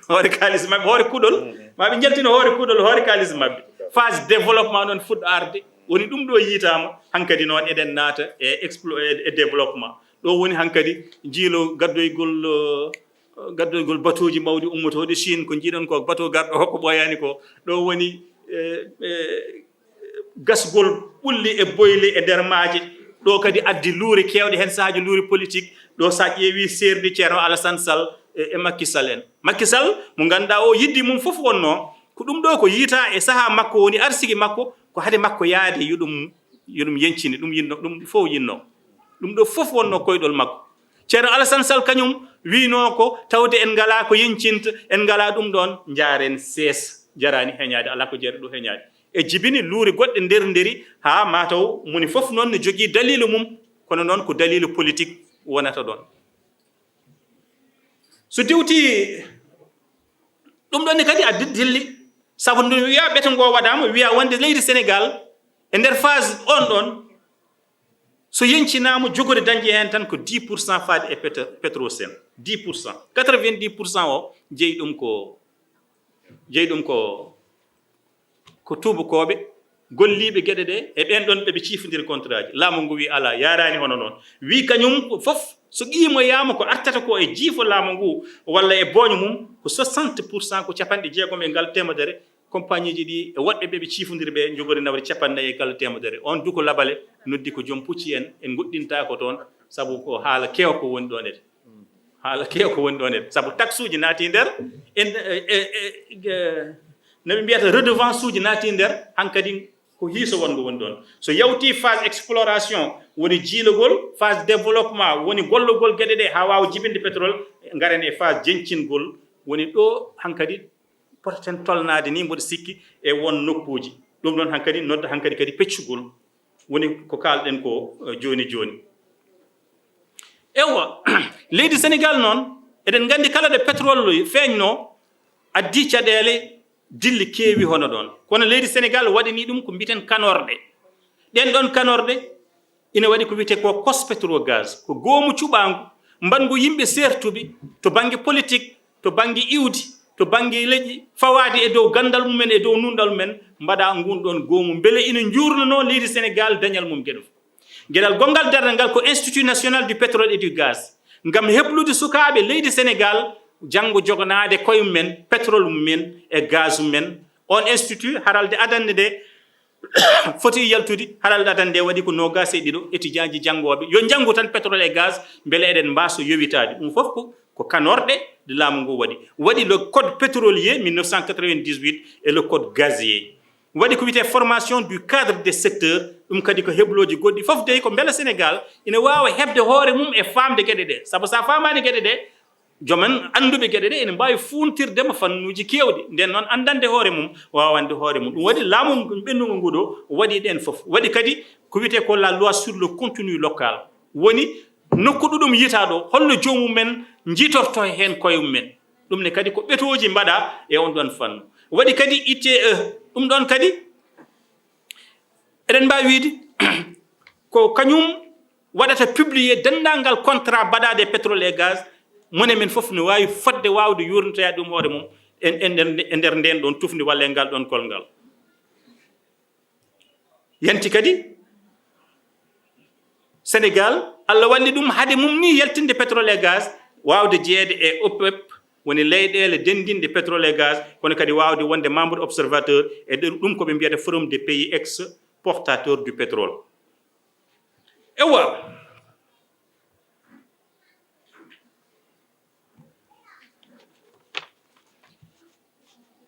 Hoore kaalis maɓɓe, hoore kuɗol, ma ɓe njaltina hoore kuɗol, hoore kaalis maɓɓe. Phase développement noon fuɗɗo arde, woni ɗum ɗo yiitaama, hankadi noon eɗen naata e explo-, e, e développement. Ɗo woni hankadi njiilo gaddoygol, eh, gaddoygol batooji mawɗi ummotooɗi Chine, ko njiiɗon ko bato garɗo ko ɓooyaani ko. Ɗo woni, eh, eh, gasgol ɓulli e boyli e nder maaje. Ɗo kadi addi luure keewɗe, heen sahaaji luure politique. Ɗo so a ƴeewi seerndi Ceerno Alassane Sall e, e Macky Sall en. Macky Sall mo ngannduɗaa o yidde mum fof wonno ko ɗum ɗo ko yiita e sahaa makko woni arsiki makko, ko hade makko yaade yo ɗum, yo ɗum yeñcine, ɗum yinno, ɗum fof yinno. Ɗum ɗo fof wonno koyɗol makko. Ceerno Alassane Sall kañum wiino ko tawde en ngalaa ko yeñcinta, en ngalaa ɗum ɗoon, njaaren sees, jaraani heñaade, alaa ko jeeɗa ɗo heñaade. E jibini luure goɗɗe nder nderi, haa mataw moni fof noon ne jogii daliilu mum, kono noon ko daliilu politique wonata ɗoon. So diwti ɗum ɗoon ne kadi a di-, dilli, sabu ndu wiya ɓeto ngo waɗaama, wiya wonde leydi Sénégal e nder phase on ɗoon, so yeñcinaama, jogori dañde heen tan ko dix pour cent faade e pétro-, Petrosen. Dix pour cent. Quatre-vingt-dix pour cent o jeyi ɗum ko, jeyi ɗum ko, ko tuubakooɓe, golliiɓe geɗe ɗe, e ɓeen ɗoon ɓe ɓe ciifondiri contrat ji. Laamu ngu wii alaa, yaaraani hono noon. Wii kañum fof, so qiimoyaama ko artata ko e jiifo laamu ngu, walla e booño mum, ko soixante pour cent, ko capanɗe jeegom e ngal teemedere, compagnie ji ɗi e woɗɓe ɓe ɓe ciifondiri ɓe njogori nawde capanɗe nayi e kala teemedere. On duko labale noddi ko joom pucci en, en ngoɗɗintaa ko toon, sabu ko haala keewa ko woni ɗoon ede. Haala keewa ko woni ɗoon ede. Sabu taxe uji naati nder, en, e, e, e, e, no ɓe mbiyata redevance uji naati nder, hankadi ko hiiso wongo woni ɗoon. So yawti phase exploration, woni jiilogol, phase développement, woni gollogol geɗe ɗe haa waawa jibinde pétrole, ngaren e phase jeñcingol, woni ɗo hankadi potaten tolnaade ni, mboɗo sikki, e won nokkuuji. Ɗum ɗoon hankadi nodda hankadi kadi peccugol. Woni ko kaalɗen ko, eh, jooni jooni. Ewa, leydi Senegal noon, eɗen nganndi kala ɗo pétrole feeñno, addi caɗeele dilli keewi hono ɗoon. Kono leydi Senegal waɗani ɗum ko mbiten kanorɗe. Ɗeen ɗoon kanorɗe ina waɗi ko wiyetee ko COS Pétrogaz, ko goomu cuɓaangu, mbaɗngu yimɓe seertuɓe to bannge politique, to bannge iwdi, to bannge leƴƴi, fawaade e dow ganndal mumen, e dow nunɗal mumen, mbaɗa nguun ɗoon goomu, mbele ina njuurnanoo leydi Senegal dañal mum geɗo. Geɗal gonngal darnde ngal ko Institut National du Pétrole et du Gaz, ngam heblude sukaaɓe leydi Senegal janngo joganaade koye mumen pétrole mumen e gaz mumen. On institut, haralde adannde nde, foti yaltude, haralde adannde nde waɗi ko noogaas e ɗiɗo étudiant ji janngooɓe. Yo njanngu tan pétrole et gaz, mbele eɗen mbaaso yowitaade. Ɗum fof ko, ko kanorɗe ɗe laamu ngu waɗi. Waɗi le code pétrolier mille neuf cent quatre-vingt-dix-huit et le code gazier. Waɗi ko wiyetee formation du cadre des secteurs, ɗum kadi ko heblooji goɗɗi. Fof dey ko mbela Senegal ina waawa heɓde hoore mum e faamde geɗe ɗe. Sabu so a faamaani geɗe ɗe, joom en annduɓe geɗe ɗe ene mbaawi fuuntirde ma fannuuji keewɗi. Nden noon, anndande hoore mum, waawande hoore mum. Ɗum waɗi laamu ɓennugo ngu ɗo waɗi ɗeen fof. Waɗi kadi ko wiyetee ko la loi sur le contenu local. Woni nokku ɗo ɗum yitaa ɗo, holno joomum en njiitorto heen koye mum en. Ɗum ne kadi ko ɓetooji mbaɗa e on ɗon fannu. Waɗi kadi I T E, ɗum ɗon kadi eɗen mbaawi wiide ko kañum waɗata publier denndaangal contrat baɗaaɗo e pétrole et gaz, mone men fof no waawi fodde waawde yuurnitoyaade ɗum hoore mum e, e nder, e nder ndeen ɗoon tufndi walla e ngal ɗoon kolngal. Yanti kadi Sénégal, Allah walli ɗum hade mum ni yaltinde pétrole et gaz, waawde jeyeede e OPEP, woni leyɗeele denndinɗe pétrole et gaz, kono kadi waawde wonde membre observateur e nder ɗum ko ɓe mbiyata Forum des pays exportateurs du pétrole. Ewa,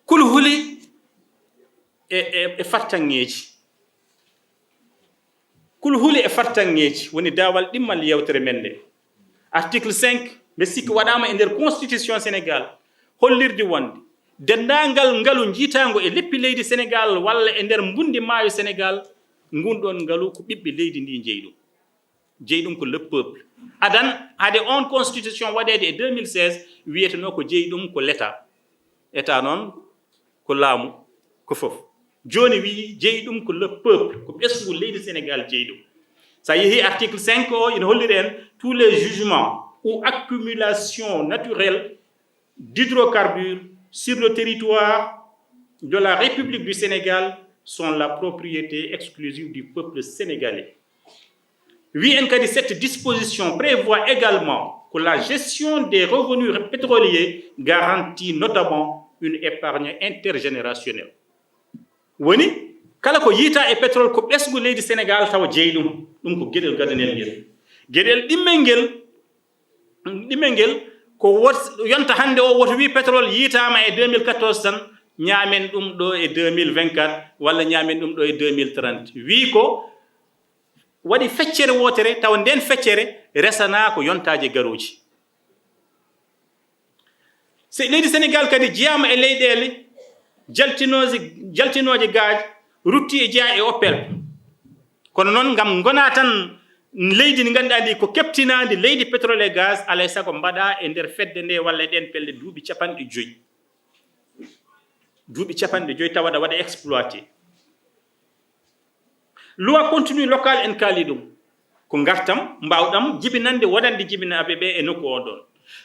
kulhuli e, e, e fartaŋŋeeji. Kulhuli e fartaŋŋeeji woni daawal ɗimmal yewtere men nde. Article cinq, mbe sikki waɗaama e nder constitution Sénégal, hollirde wonde denndaangal ngalu njiitaango e leppi leydi Sénégal walla e nder mbundi maayo Sénégal, ngun ɗoon ngalu ko ɓiɓɓe leydi ndi njeyi ɗum. Jeyi ɗum ko le peuple. Adan, hade on constitution waɗeede e deux mille seize, wiyetenoo ko jeyi ɗum ko l'État. État noon ko laamu, ko fof. Jooni wiyi jeyi ɗum ko le peuple, ko ɓesngu leydi Sénégal jeyi ɗum. So a yehi article cinq o, ina holliri en tous les jugements ou accumulations naturelles d'hydrocarbures sur le territoire de la République du Sénégal sont la propriété exclusive du peuple sénégalais. Wi en kadi, cette disposition prévoit également que la gestion des revenus pétroliers garantit notamment une épargne intergénérationnelle. Woni, kala ko yiita e pétrole ko ɓesngu leydi Sénégal tawa jeyi ɗum. Ɗum ko geɗel gadanel ngel. Geɗel ɗimmel ngel, ɗimmel ngel ko wot, yonta hannde o woto wi pétrole yiitaama e deux mille quatorze tan, ñaamen ɗum ɗo e deux mille vingt-quatre walla ñaamen ɗum ɗo e deux mille trente. Wi ko waɗi feccere wootere, tawa nden feccere resanaa ko yontaaji garooji. Se-, leydi Sénégal kadi jeyaama e leyɗeele jaltinooje, jaltinooje gaz, rutti e jeyaa e OPEP. Kono noon, ngam ngonaa tan leydi ndi ngannduɗaa ndi ko keɓtinaandi leydi pétrole et gaz, alay sago mbaɗaa e nder fedde nde walla e ɗeen pelle duuɓi capanɗe joyi. Duuɓi capanɗe joyi tawa aɗa waɗa exploité. Loi contenu local en kaali ɗum. Ko ngartam mbaawɗam jibinande wonande jibinaaɓe ɓe e nokku o ɗon.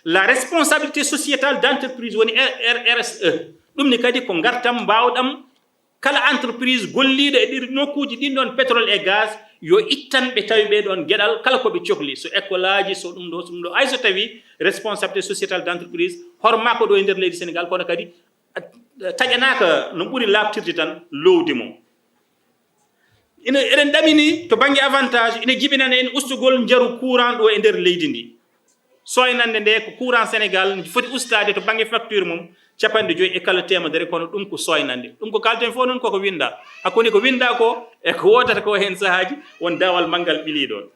La responsabilité sociétale d'entreprise woni R-, R-, R S E. Ɗum ni kadi ko ngartam mbaawɗam kala entreprise golliiɗo e ɗir nokkuuji ɗin ɗon pétrole et gaz yo ittan ɓe tawi ɓe ɗon geɗal kala ko ɓe cohli. So école aji, so ɗum ɗo, so ɗum ɗo. Hay so tawi responsabilité sociétale d'entreprise hormaa ko ɗo e nder leydi Sénégal, kono kadi taƴanaaka no ɓuri laaɓtirde tan lowdi mum. Ina, eɗen ɗamini to bannge avantage, ina jibinana en ustugol njaru courant ɗo e nder leydi ndi. Sooynande nde ko courant Sénégal foti ustaade to bannge facture mum, capanɗe joyi e kala teemedere, kono ɗum ko sooynande. Ɗum ko kalten fof noon koko winnda. Hakkunde ko winnda ko e ko woodata ko heen sahaaji, won daawal manngal ɓilii ɗoon.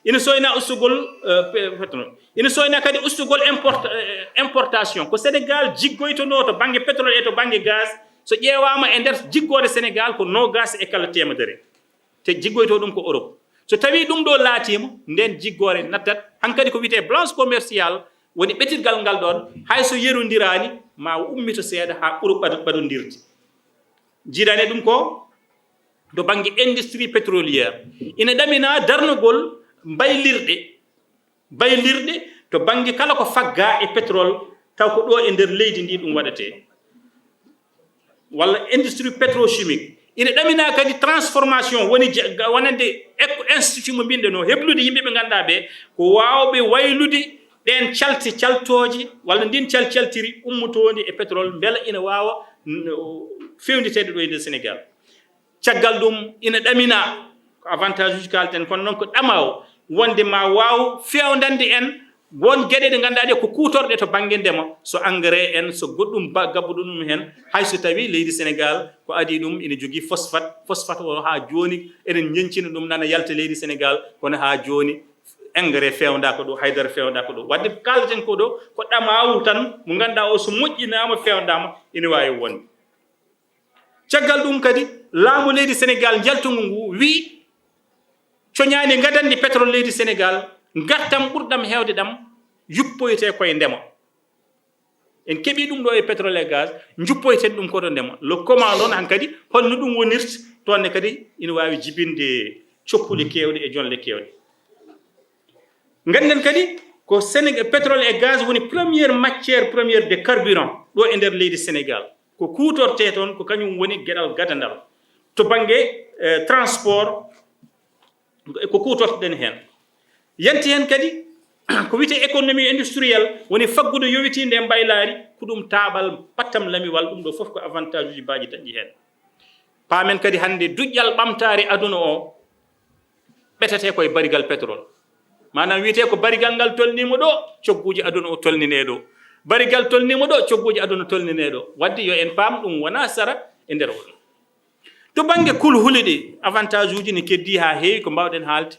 Ina sooyna ustugol, eh, pe-, pétrole. Ina sooyna kadi ustugol import-, eh, importation. Ko Sénégal jiggoytonoo to bannge pétrole e to bannge gaz. So ƴeewaama e nder jiggoore Sénégal ko noogaas e kala teemedere. Te jiggoytoo ɗum ko Europe. So tawii ɗum ɗo laatiima, nden jiggoore nattat. Hankadi ko wiyetee balance commerciale, woni ɓetirgal ngal ɗoon, hay so yerondiraani, ma o ummito seeɗa haa ɓura ɓado-, ɓadondirde. Jiidaani ɗum ko to bannge industrie pétrolière. Ina ɗaminaa darnugol mbaylirɗe, mbaylirɗe to bannge kala ko faggaa e pétrole, taw ko ɗo e nder leydi ndi ɗum waɗetee. Walla industrie pétrochimique. Ina ɗaminaa kadi transformation, woni ja-, ga-, wonande éco-, institut mo mbinɗen o, heblude yimɓe ɓe ngannduɗaa ɓe ko waawɓe waylude ɗeen calte caltooje, walla ndin cal caltiri ummotoondi e pétrole, mbela ina waawa, n-, fewndeteede ɗo e nder Sénégal. Caggal ɗum, ina ɗamina ko avantage uji kalten, kono noon ko ɗamaawo wonde ma waaw fewndande en won geɗe ɗe ngannduɗaa ɗe ko kuutorɗe to bannge ndema. So engrais en, so goɗɗum ba-, gabbuɗo ɗum heen, hay so tawii leydi Sénégal ko adii ɗum ina jogii phosphate, phosphate o haa jooni eɗen njeñcina ɗum nana yalta leydi Sénégal, kono haa jooni engrais fewndaaka ɗo, haydara fewndaaka ɗo. Wadde ko kaaleten ko ɗo, ko ɗamaawu tan mo ngannduɗaa o so moƴƴinaama, fewndaama, ina waawi wonde. Caggal ɗum kadi, laamu leydi Sénégal njaltungu ngu wii, coñaani ngadandi pétrole leydi Sénégal, ngartam ɓurɗam heewde ɗam yuppoytee koye ndema. En keɓii ɗum ɗo e pétrole et gaz, njuppoyten ɗum ko to ndema. Le comment ɗon hankadi, holno ɗum wonirta, toon ne kadi ina waawi jibinde coppule keewɗe e jonle keewɗe. Ngannden kadi ko Sénégal, pétrole et gaz woni première matière première de carburant ɗo e nder leydi Sénégal. Ko kuutortee toon, ko kañum woni geɗal gadandal. To bannge, eh, transport, ko kuutortoɗen heen. Yanti heen kadi ko wiyetee économie industrielle, woni faggudu yowitiinde e mbaylaari, ko ɗum taaɓal pattam lamiwal, ɗum ɗo fof ko avantage uji baaji daɗɗi heen. Paamen kadi hannde duƴƴal ɓamtaare aduna o ɓetatee ko e barigal pétrole. Maanaam wiyetee ko barigal ngal tolniima ɗo, cogguuji aduna o tolninee ɗo. Barigal tolniima ɗo, cogguuji aduna tolninee ɗo. Wadde yo en paam ɗum wonaa sara e nder o ɗum. To bannge kulhuli ɗi, avantage uji ne keddii haa heewi ko mbaawɗen haalde.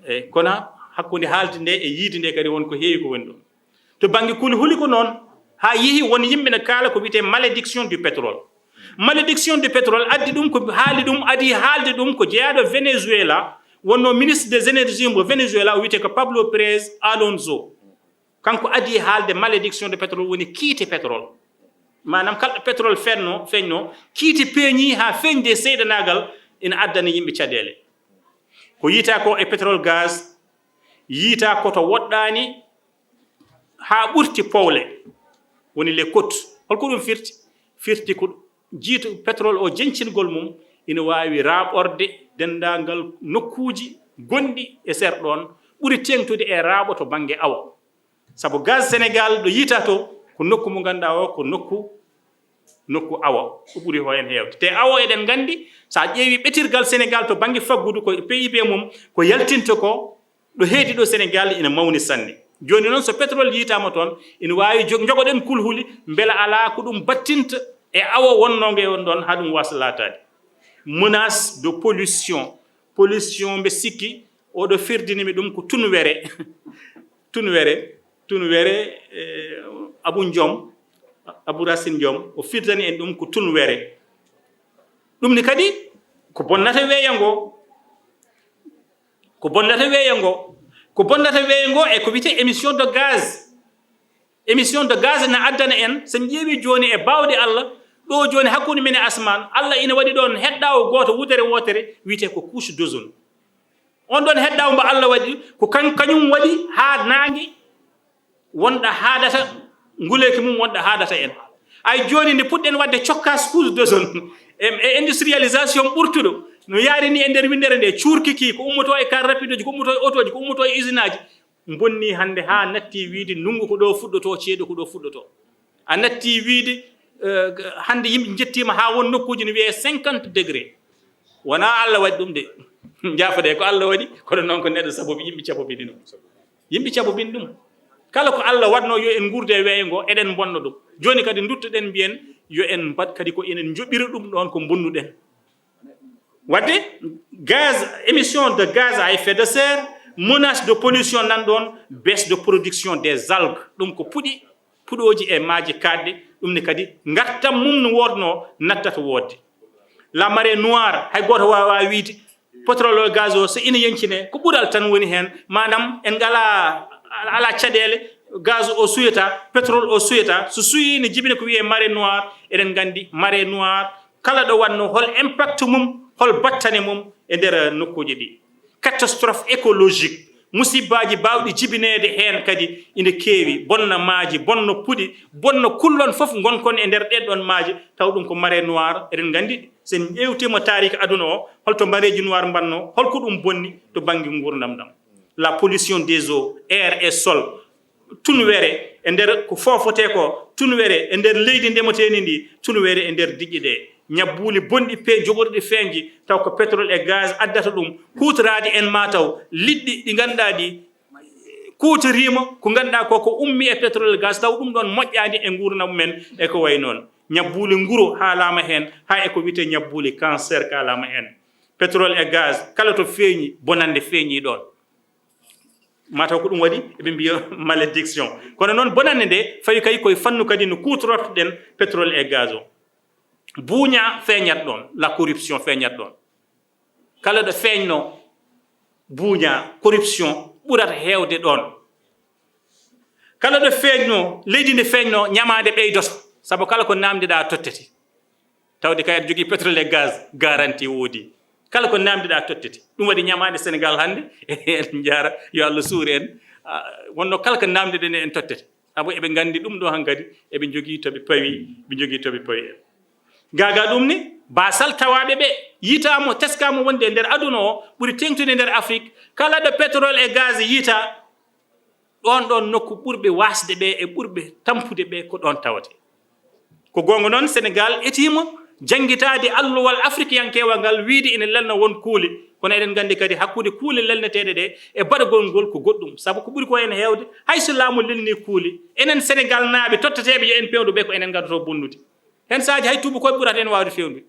E, kono hakkunde haalde nde e yiyde nde kadi won ko heewi ko woni ɗum. To bannge kulhuli ko noon, haa yehi won yimɓe ne kaala ko wiyetee malédiction du pétrole. Malédiction du pétrole addi ɗum ko haali ɗum, adii haalde ɗum ko jeyaaɗo Venezuela, wonnoo ministre des énergies mo Venezuela, o wiyetee ko Pablo Pérez Alonso. Kanko adii haalde malédiction de pétrole, woni kiite pétrole. Maanaam kala ɗo pétrole fenno, feeñno, kiite peeñi haa feeñde e seyɗanaagal ina addana yimɓe caɗeele. Ko yiytaa ko e pétrole gaz, yiytaa ko to woɗɗaani haa ɓurti powle, woni les côtes. Holko ɗum firti? Firti ko jiitu pétrole o, jeñcingol mum ina waawi raaɓorde denndaangal nokkuuji gonɗi e seer ɗoon, ɓuri teeŋtude e raaɓo to bannge awo. Sabu gaz Sénégal ɗo yiytaa to, ko nokku mo ngannduɗaa o, ko nokku, nokku awo. Ko ɓuri o heen heewde. Te awo eɗen nganndi, so a ƴeewi ɓetirgal Sénégal to bannge faggudu, ko P I B mum, ko yaltinta ko, ɗo heedi ɗo Sénégal ina mawni sanne. Jooni noon, so pétrole yiytaama toon, ina waawi jo-, njogoɗen kulhuli, mbela alaa ko ɗum battinta e awo wonnoo nge on ɗoon, haa ɗum waasa laataade. Menace de pollution. Pollution, mbe sikki, oɗo firdini mi ɗum ko tunwere. Tunwere, tunwere, eh, Abu Njom, Abu Racine Njom, o firdani en ɗum ko tunwere. Ɗum ni kadi ko bonnata weeyo ngo. Ko bonnata weeyo ngo. Ko bonnata weeyo ngo e ko wiyetee émission de gaz. Émission de gaz na addana en, so en ƴeewi jooni e baawɗe Allah, ɗo jooni hakkunde men e asmaan, Allah ina waɗi ɗoon heɗɗaawo gooto, wudere wootere, wiyetee ko couche d'ozone. On ɗoon heɗɗaawo mbo Allah waɗi, ko kan-, kañum waɗi haa naange wonɗa haaɗata, nguleeki mum wonɗa haaɗata en. Ay jooni nde puɗɗen waɗde cokkaas couche d'ozone, e, e industrialisation ɓurtuɗo, no yaari ni e nder winndere nde, cuurki ki, ko ummotoo e car rapide uji, ko ummotoo e otooji, ko ummotoo e usine aji, bonnii hannde haa natti wiyde ndunngu ko ɗo fuɗɗotoo, ceeɗu ko ɗo fuɗɗotoo. A natti wiyde, eh, hannde yimɓe njettiima haa won nokkuuji no wiyee cinquante degré. Wonaa Allah waɗi ɗum de. Njaafo de, ko Allah waɗi, kono noon ko neɗɗo sababu, yimɓe cabobini ɗum. Yimɓe cabobini ɗum. Kala ko Allah waɗnoo yo en nguurdu e weeyo ngo, eɗen mbonno ɗum. Jooni kadi nduttoɗen mbiyen yo en mbaɗ kadi ko enen njoɓira ɗum ɗoon ko mbonnuɗen. Wadde gaz, émission de gaz à effet de serre, menace de pollution nan ɗoon, baisse de production des algues. Ɗum ko puɗi, puɗooji e maaje kaaɗɗe, ɗum ne kadi ngartam mum no woodnoo nattata woodde. La marée noire, hay gooto waawaa wiyde pétrole o, gaz o, so ina yeñcine, ko ɓural tan woni heen. Maanaam en ngalaa, alaa caɗeele, gaz o suyata, pétrole o suyata, so suyii ne jibina ko wiyee marée noire. Eɗen nganndi marée noire, kala ɗo waɗnoo, hol impact mum, hol battane mum e nder nokkuuji ɗi. Catastrophe écologique, musibbaaji baawɗi jibineede heen kadi ina keewi, bonna maaji, bonna puɗi, bonna kullon fof ngonkon e nder ɗeen ɗoon maaje, taw ɗum ko marée noire. Eɗen nganndi, so en ƴeewtiima taariika aduna o, holto mareeji noire mbannoo, holko ɗum bonni to bannge nguurndam ɗam. La pollution des eaux, air et sol, tunwere e nder ko foofotee ko, tunwere e nder leydi ndemateendi ndi, tunwere e nder diƴƴe ɗe, ñabbuuli bonɗi pe-, jogorɗi feeñji, taw ko pétrole et gaz addata ɗum, huutoraade en maa taw liɗɗi ɗi ngannduɗaa ɗi kuutoriima, ko ngannduɗaa ko, ko ummi e pétrole et gaz, taw ɗum ɗoon moƴƴaani e nguurndam men e ko wayi noon. Ñabbuuli nguru haalaama heen, haa e ko wiyetee ñabbuuli cancer kaalaama heen. Pétrole et gaz, kala to feeñi, bonannde feeñi ɗoon. Mataw ko ɗum waɗi eɓe mbiya malédiction. Kono noon, bonannde nde fawi kay koye fannu kadi no kuutortoɗen pétrole et gaz o. Buuña feeñat ɗoon, la corruption feeñat ɗoon. Kala ɗo feeñno buuña, corruption ɓurata heewde ɗoon. Kala ɗo feeñnoo, leydi ndi feeñnoo, ñamaande ɓeydoto. Sabu kala ko naamndiɗaa tottete. Tawde kay aɗa jogii pétrole e gaz, garanti woodi. Kala ko naamndiɗaa tottete. Ɗum waɗi ñamaande Senegaal hannde, en njaara, yo Allah suur en. Ah, wonno kala ko naamndiɗen en tottete. Sabu eɓe nganndi ɗum ɗo hankadi, eɓe njogii to ɓe pawi, ɓe njogii to ɓe pawi en. Gaagaa ɗum ni, baasal tawaaɓe ɓe, yiitaamo, teskaamo wonde e nder aduna o, ɓuri teeŋtude e nder Afrik. Kala ɗo pétrole e gaz yiita, ɗoon ɗoon nokku ɓurɓe waasde ɓe e ɓurɓe tampude ɓe ko ɗoon tawate. Ko goonga noon, Senegaal etiima janngitaade alluwal afrikiyankeewal ngal, wiyde ina lelna won kuule, kono eɗen nganndi kadi hakkunde kuule lelneteeɗe ɗe e baɗagol ngol ko goɗɗum. Sabu ko ɓuri ko en heewde, hay so laamu lelnii kuule, enen Senegaalnaaɓe totteteeɓe yo en peewnu ɓe ko enen ngadotoo bonnude. Heen sahaaji hay tuubakooɓe ɓurata en waawde feewnude.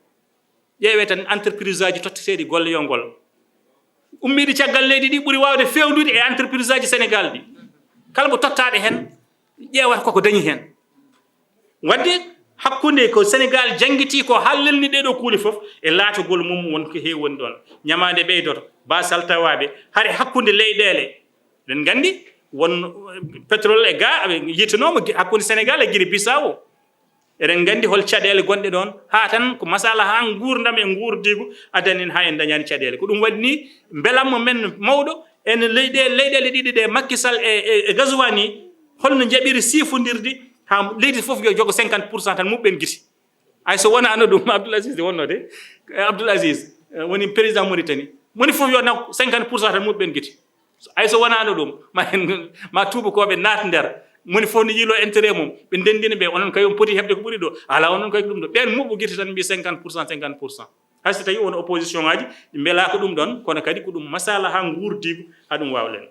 Ƴeewee tan entreprise aji totteteeɗi golle yo ngol. Ummiiɗi caggal leydi ɗi ɓuri waawde feewnude e entreprise aji Senegaal ɗi. Kala mo tottaaɗo heen, ƴeewata koko dañi heen. Waɗde hakkunde ko Senegaal janngitii ko haa lelni ɗee ɗoo kuule fof e laatagol mum won ko heewi woni ɗoon. Ñamaande ɓeydoto, baasal tawaaɓe, hare hakkunde leyɗeele. Eɗen nganndi won, eh, pétrole e ga-, yiitanooma gi-, hakkunde Senegaal e Guinée Bissau. Eɗen nganndi hol caɗeele gonɗe ɗoon, haa tan ko masala haa nguurndam e nguurdiigu addani en haa en ndañaani caɗeele. Ko ɗum waɗi ni mbelamma men mawɗo en leyɗe-, leyɗeele ɗiɗi ɗe, Macky Sall e, e, e Gazouani, holno njaɓiri siifondirde haa leydi fof yo jogo cinquante pour cent tan muɓɓen gite. Hay so wonaano ɗum, Abdoul Aziz wonno de, eh, Abdoul Aziz, eh, woni président Mauritanie. Moni fof yo naw cinquante pour cent tan muɓɓen gite. Hay so wonaano ɗum, ma en, ma tuubakooɓe naat nder. Moni fof ne yiilo intérêt mum. Ɓe ndenndina ɓe, onon kay on poti heɓde ko ɓuri ɗo. Alaa, onon kay ko ɗum ɗo. Ɓeen muɓɓo gite tan mbi cinquante pour cent, cinquante pour cent. Hay so tawi won opposition aji, ɗi mbelaa ko ɗum ɗoon, kono kadi ko ɗum masala haa nguurdiigu, haa ɗum waawa len.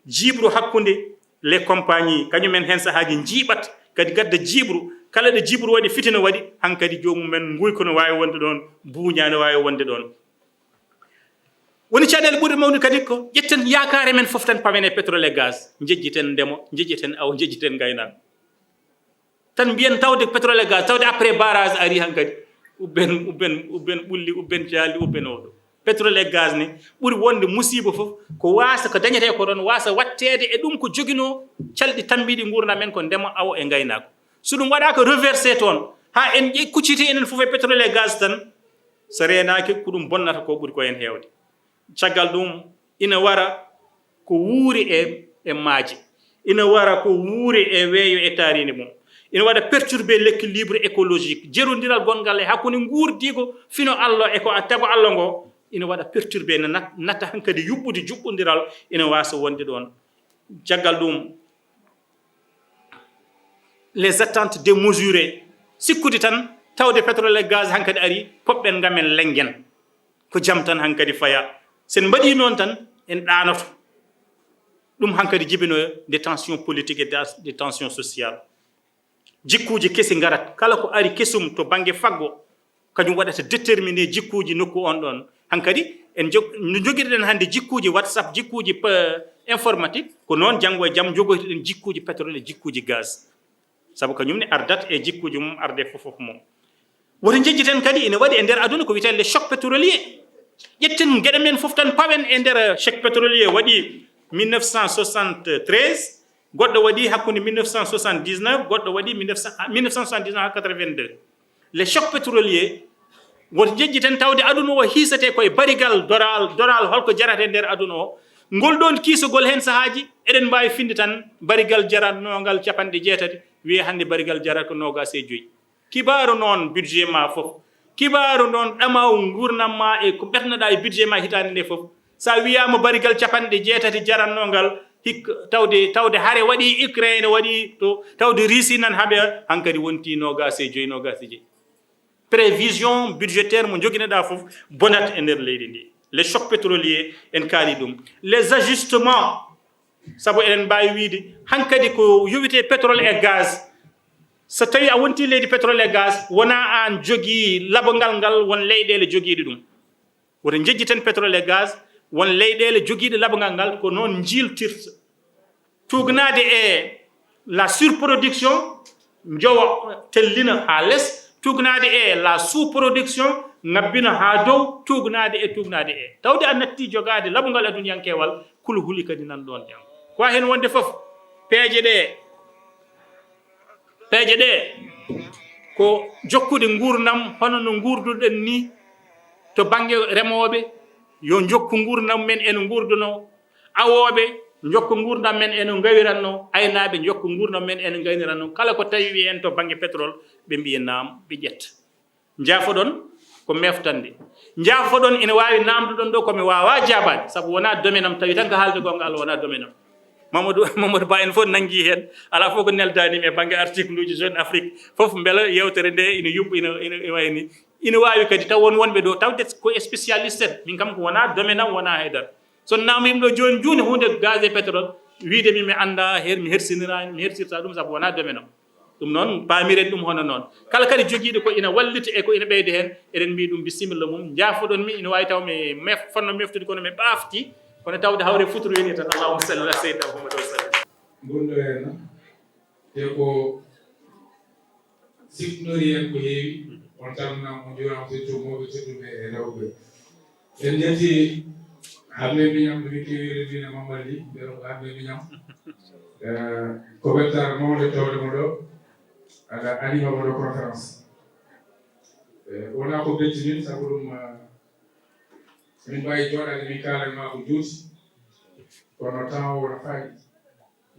Jiiɓru hakkunde les compagnies, kañum en heen sahaaji njiiɓat, kadi gadda jiiɓru. Kala ɗo jiiɓru waɗi, fitina waɗi, hankadi joomum en nguyka no waawi wonde ɗoon, buuña no waawi wonde ɗoon. Woni caɗeele ɓurɗe mawnude kadi ko ƴetten yaakaare men fof tan pawen e pétrole et gaz, njejjiten ndemo, njejjiten awo, njejjiten ngaynaaka. Tan mbiyen tawde pétrole et gaz, tawde après barrage ari hankadi, ubben, ubben, ubben ɓulli, ubben caali, ubben oɗo. Pétrole et gaz ne ɓuri wonde musiiba fof, ko waasa ko dañetee ko ɗoon, waasa waɗteede e ɗum ko joginoo calɗi tambiiɗi nguurndam men ko ndema, awo e ngaynaako. So ɗum waɗaaka reversé toon, haa en ƴe-, kucciti enen fof e pétrole et gaz tan, so reenaaki ko ɗum bonnata ko ɓuri ko en heewde. Caggal ɗum, ina wara ko wuuri e, e maaje, ina wara ko wuuri e weeyo e taariindi mum, ina waɗa perturber l'équilibre écologique, jerondiral gonngal e hakkunde nguurdiigo fino Allah e ko a tago Allah ngo, ina waɗa perturber, ina nat-, natta hankadi yuɓɓude juɓɓondiral, ina waasa wonde ɗoon. Caggal ɗum, les attentes démesurées, sikkude tan tawde pétrole et gaz hankadi ari, poɓɓen ngamen lenngen. Ko jam tan hankadi faya. Sen mbaɗii noon tan, en ɗaanoto. Ɗum hankadi jibinoyo des tensions politiques et des, des tensions sociales. Jikkuuji kesi ngarat. Kala ko ari kesum to bannge faggo, kañum waɗata déterminé jikkuuji nokku on ɗon. Hankadi, en jog-, no njogirɗen hannde jikkuuji WhatsApp, jikkuuji pe-, informatique, ko noon janngo e jam njogoytoɗen jikkuuji pétrole e jikkuuji gaz. Sabu kañum ne ardat e jikkuuji mum, arde fof fof mum. Woto njejjiten kadi ina waɗi e nder aduna ko wiyetee le choc pétrolier. Ƴetten geɗe men fof tan pawen e nder choc pétrolier waɗi mille neuf cent soixante-treize, goɗɗo waɗi hakkunde mille neuf cent soixante-dix-neuf, goɗɗo waɗi mille neuf cents, mille neuf cent soixante-dix-neuf haa quatre-vingt-deux. Le choc pétrolier, woto njejjiten tawde aduna o hiisete koye barigal doral, doral holko jarata e nder aduna o. Ngol ɗon kiisogol heen sahaaji, eɗen mbaawi finde tan barigal jaratnongal capanɗe jeetati, wiyee hannde barigal jarata ko noogaas e joyi. Kibaaru noon budget ma fof, kibaaru noon ɗamaw nguurndam ma e ko ɓetnoɗaa e budget ma hitaande nde fof, so a wiyaama barigal capanɗe jeetati jarannongal, hikka tawde, tawde hare waɗi Ukraine, waɗi to, tawde Russie nan haɓe, hankadi wonti noogaas e joyi, noogaas e joyi. Prévision budgétaire mo njoginoɗaa fof bonat e nder leydi ndi. Les chocs pétroliers, en kaali ɗum. Les ajustements, sabu eɗen mbaawi wiyde hankadi ko yowitee pétrole et gaz. So tawii a wontii leydi pétrole et gaz, wonaa aan jogii labangal ngal, won leyɗeele jogiiɗe ɗum. Woto njejjiten pétrole et gaz, won leyɗeele jogiiɗe labangal ngal, ko noon njiiltirta. Tuugnaade e la surproduction, njowa tellina haa les, tuugnaade e la sous-production, ngabbina haa dow, tuugnaade e, tuugnaade e. Tawde a nattii jogaade labangal aduniyankeewal, kulu huli kadi nan ɗoon jam. Ko a heen wonde fof, peeje ɗe, Peeje ɗe ko jokkude nguurndam hono no nguurduɗen ni, to bannge remooɓe, yo njokku nguurndam men eno nguurduno, awooɓe njokku nguurndam men eno ngawiranno, aynaaɓe njokku nguurndam men eno ngayniranno. Kala ko tawi wiyen to bannge pétrole, ɓe mbiya naam, ɓe ƴetta. Njaafoɗon ko meftande. Njaafoɗon ina waawi naamnduɗon ɗo ko mi waawaa jaabaade, sabu wonaa domaine am, tawi tan ko haalde goonga Allah wonaa domaine am. Mamadou, Mamadou Ba en fof nanngi heen, alaa fof ko neldaani mi e bannge article uji Jeune Afrique fof, mbela yeewtere nde ina yuɓɓa, ina, ina, ina wayi ni. Ina waawi kadi taw won wonɓe ɗo, tawde ko spécialiste en, min kam ko wonaa domaine am, wonaa haydara. So naamndiima ɗo jooni jooni huunde gaz e pétrole, wiyde mi, mi anndaa heen, mi hersiniraani, mi hersirta ɗum sabu wonaa domaine am. Ɗum noon, paamiren ɗum hono noon. Kala kadi jogiiɗo ko ina wallita e ko ina ɓeyda heen, eɗen mbiya ɗum bisimilla mum. Njaafoɗon mi, ina waawi taw mi mef-, fotno meftude, kono mi ɓaafti, kono tawde hawre futuro yoni tan. Allahumma salli ala sayyidina Muhammad wa sallim. Gonɗo heen, te ko siftori en ko heewi, on calminaama, on njuuraama, surtout mawɓe tedduɓe e rewɓe. En njetti Hammet Miñam, no min keewi rewɓe Mammali, mbiyata ko Hammet Miñam. Eh, ko weltaare mawnde tawde mo ɗo, aɗa anima mo ɗo conférence. Eh, wonaa ko betti min, sabu ɗum, eh, min mbaawi jooɗaade, min kaalan ma ko juuti, kono temps o no faaɗi.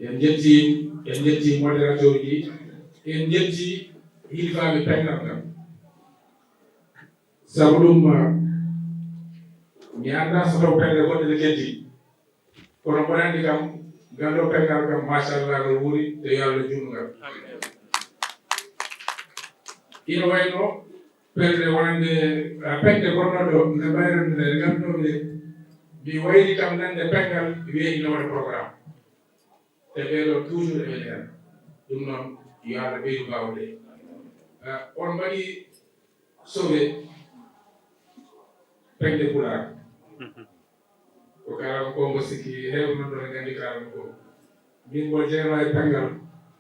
En njetti, en njetti modérateur ji, en njetti hilifaaɓe pellal ngal. Sabu ɗum, mi anndaa so taw pelle goɗɗe ne keddi. Kono mboɗo anndi kam, ngal ɗo pellal kam, machallah, no wuuri, te yo Allah juutnu ngal. Ina wayno pelle wonande, ah, pelle gonnoɗo ɗo, nde mbayran nde, ngal ɗo nde, mi wayli kam nande pellal, wiye ina waɗa programme. Te ɓee ɗoo toujours eɓe nder. Ɗum noon, yo Allah ɓeydu baawɗe. Ah, on mbaɗi sauvé pelle Pulaar. Ko kaalan ko, mbo sikki heewɓe nan ɗo ne nganndi kaalan ko. Min mbo jeema e penngal.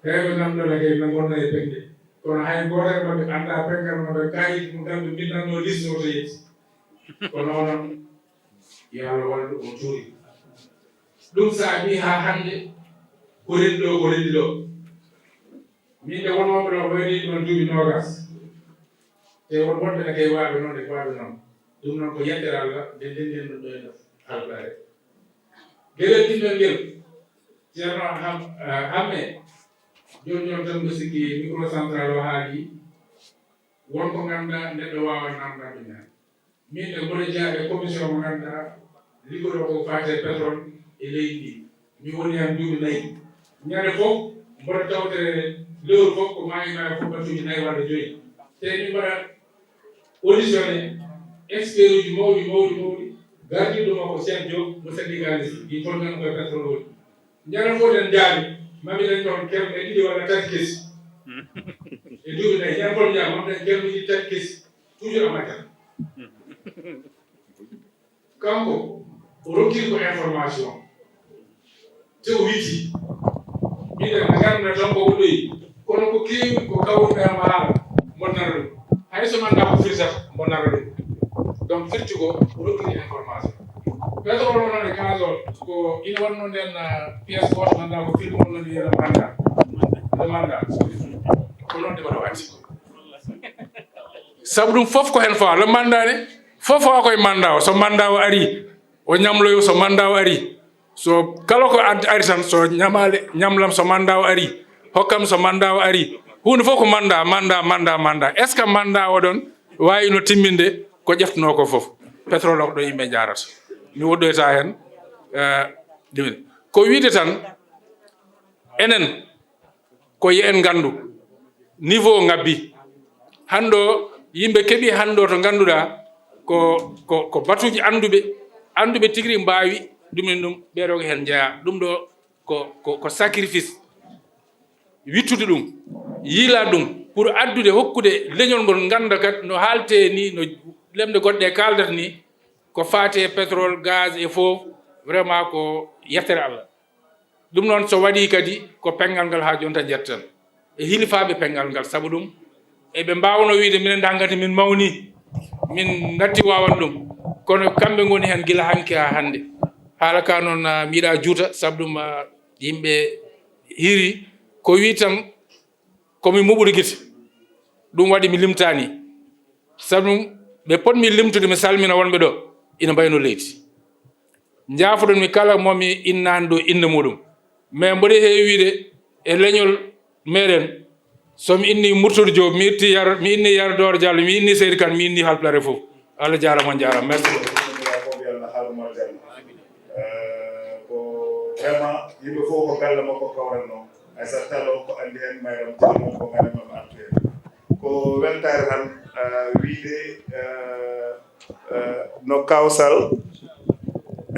Heewɓe nan ɗo ne kay na ngonna e pennde. Kono hay gooto e maɓɓe anndaa penngal maɓɓe, kaayit mo ngal ɓe mbinndanno liste o to yetti. Kono onon, yo Allah wallu on cuuri. Ɗum saabii haa hannde ko renndi ɗo, ko renndi ɗo. Min de wonooɓe ɗo ko wayde ɗon duuɓi noogas. Te won wonɓe ne kay waaɓe noon e waaɓe noon. Ɗum noon ko yettere Allah, nde ndennden ɗum ɗo e nder Halpulaare. Geɗel ɗiɗɗol ngel, Ceerno Ham-, eh, Hamme, jooni jooni tan mbo sikki microcentral o haali, won ko ngannduɗaa neɗɗo waawaa naamndaade ɗum heen. Min de mboɗo jeyaa e commission mo ngannduɗaa liggoto ko faati e pétrole e leydi ndi. Mi woni heen duuɓi nayi. Ñande fof mboɗo tawte lewru fof ko maayi maayi fof battuuji nayi walla joyi. Te min mbaɗa auditionné expert uji mawɗi, mawɗi, mawɗi. Gardiiɗo makko Cheikh Diop mo syndicaliste, ɗi toon nan koye pétrole woni. Ñande fof en njaami, mami ɗen toon kelme ɗiɗi walla tati kesi. E duuɓi nayi, ñande fof njaami, mami ɗen kelme ɗiɗi tati kesi. Toujours a majjat. Kanko, o rokkiri ko information. Te o witti. Mbiɗen, a ngarna tan ko ɗoyi. Kono ko keewi, ko kawruɗaa ma haala, mbonnata ɗum. Hay so mi anndaa ko firtata, mbonnata ɗum. Donc, firti ko, o rokkiri information. Pétrole o noon e gaz o, ko ina wonno nden, ah, pièce gooto, mi anndaa ko firti wonno ndi, le mandat. Le mandat. Ko noon de mbaɗa watti. Sabu ɗum fof ko heen fawa. Le mandat ne, fof fawa koye mandat o. So mandat o ari, o ñamloyo, so mandat o ari. So kala ko ad-, ari tan, so ñamaale, ñamlam so mandat o ari, hokkam so mandat o ari. Huunde fof ko mandat, mandat, mandat, mandat. Est-ce que mandat o ɗon waawi no timminde ko ƴeftunoo ko fof? Pétrole o ko ɗo yimɓe njaarata. Mi woɗɗoyta heen, eh, ɗumen. Ko wiide tan, enen, ko yo en nganndu niveau ngabbi. Hannde o, yimɓe keɓi hannde o to ngannduɗaa ko, ko, ko batuuji annduɓe, annduɓe tigi rigi mbaawi ɗum en ɗum, ɓeeɗo ko heen njeyaa. Ɗum ɗo ko, ko, ko sacrifice. Wittude ɗum, yiila ɗum pour addude, hokkude leñol ngol ngannda kadi no haaltee ni, no lemɗe goɗɗe kaaldata ni, ko faati e pétrole, gaz e fof, vraiment ko yettere Allah. Ɗum noon, so waɗii kadi, ko penngal ngal haa jooni tan njettan e hilifaaɓe penngal ngal, sabu ɗum eɓe mbaawno wiyde minen de hankkadi min mawni, min natti waawan ɗum, kono kamɓe ngoni heen gila hanki haa hannde. Haala ka noon, ah, mi yiɗaa juuta, sabu ɗum, ah, yimɓe hiiri ko wii tan, ko mi muɓude gite. Ɗum waɗi mi limtaani. Sabu ɓe potmi limtude, mi salmina wonɓe ɗo, ina mbayno leydi. Njaafoɗon mi kala mo mi innaani ɗo innde muɗum. Mais mboɗo heewi wiide e leñol meɗen, so mi inni Murtudu Diop, mi itti Yar-, mi inni Yar Dooro Diallo, mi inni Seydi Kane, mi inni Haalpulaar fof. Allah jaaraama, on jaaraama. Merci beaucoup. Ko vraiment yimɓe fof ko galle makko kawranno. Aysata Tall o ko anndi heen, Mayram Tall o ko galle makko arde. Ko weltaare tan, eh, wiide, eh, eh, no Kawsal,